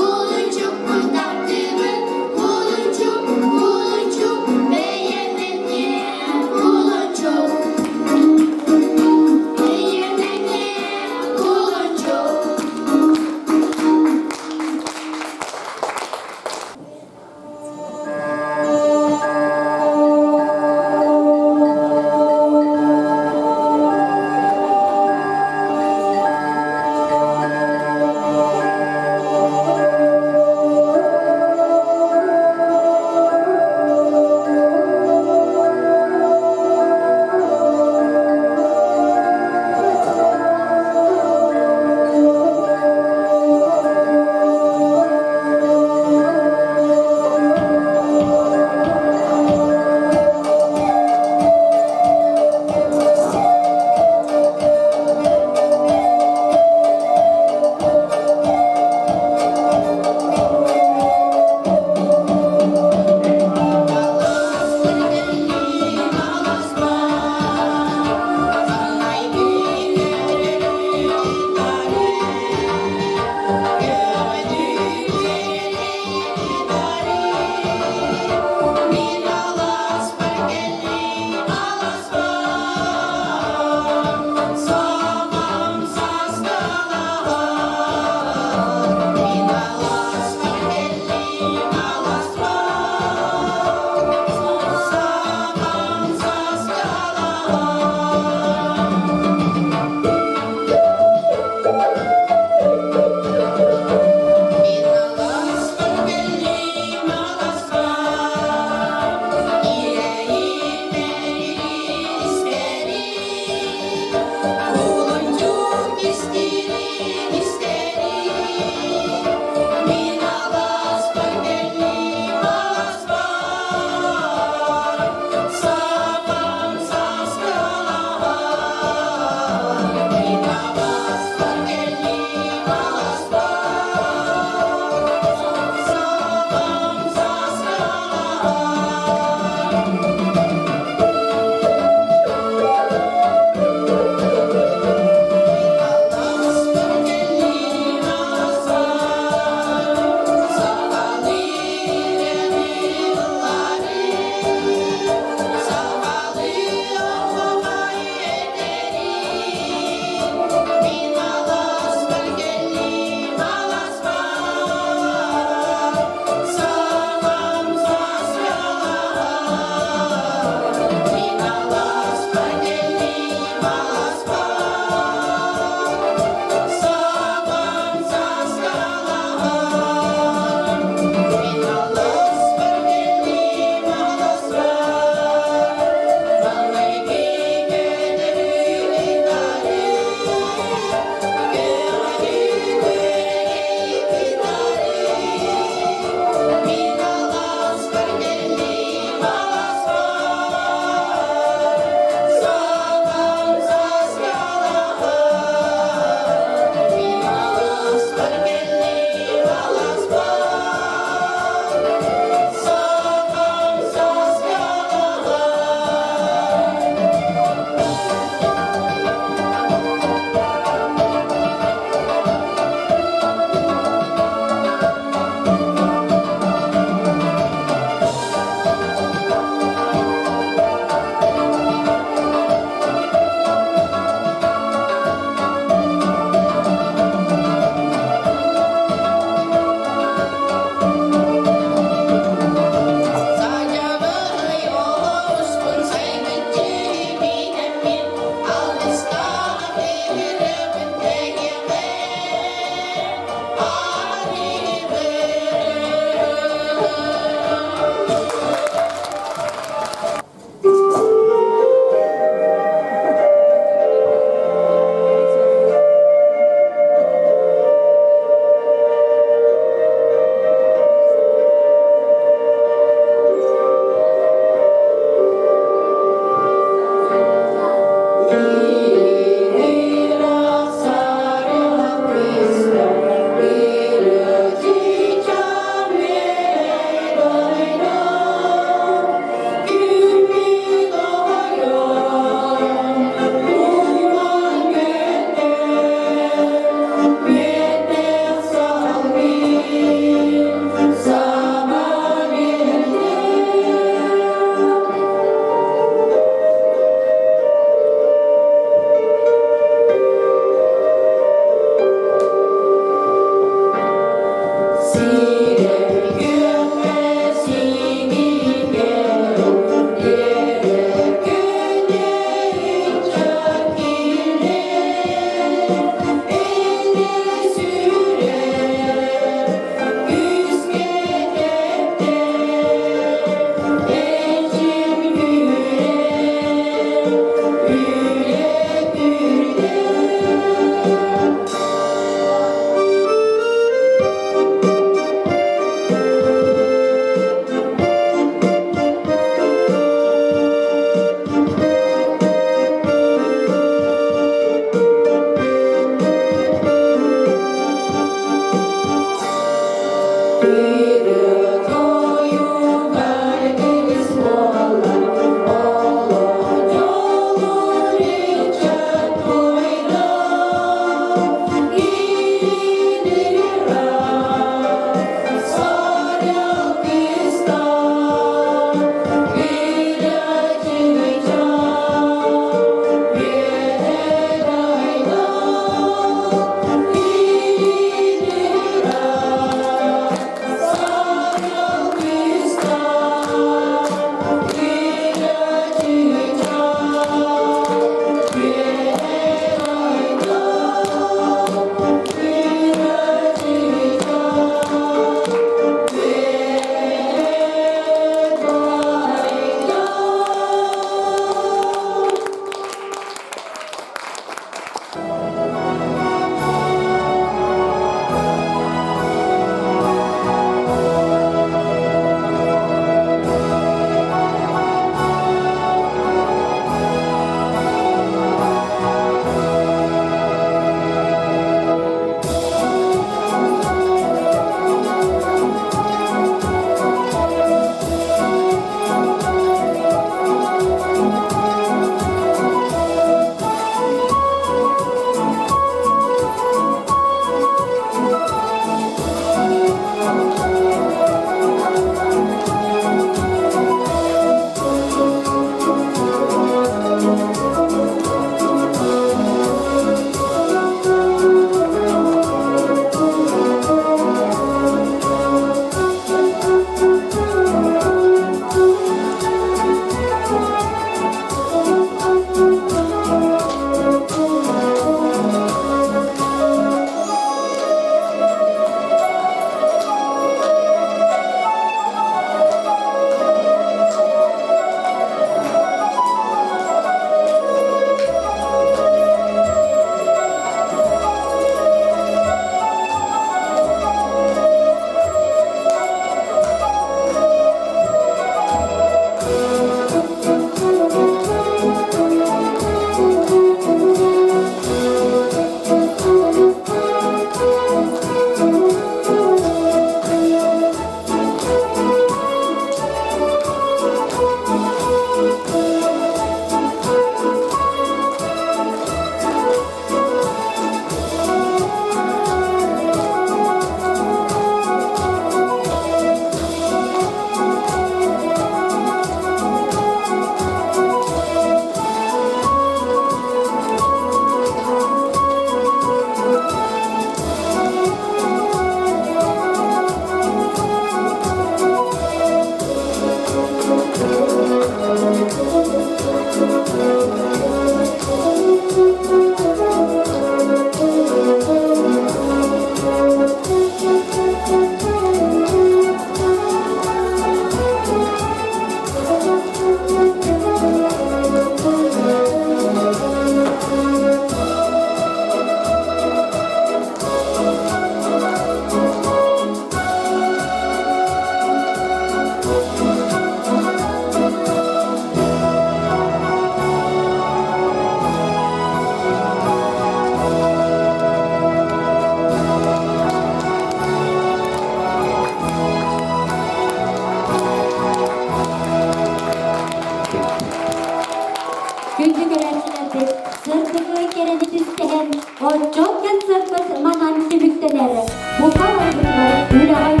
Отчуот концерпыт манан түмүктэнэр. Бука барбытыгар үлэҕэ.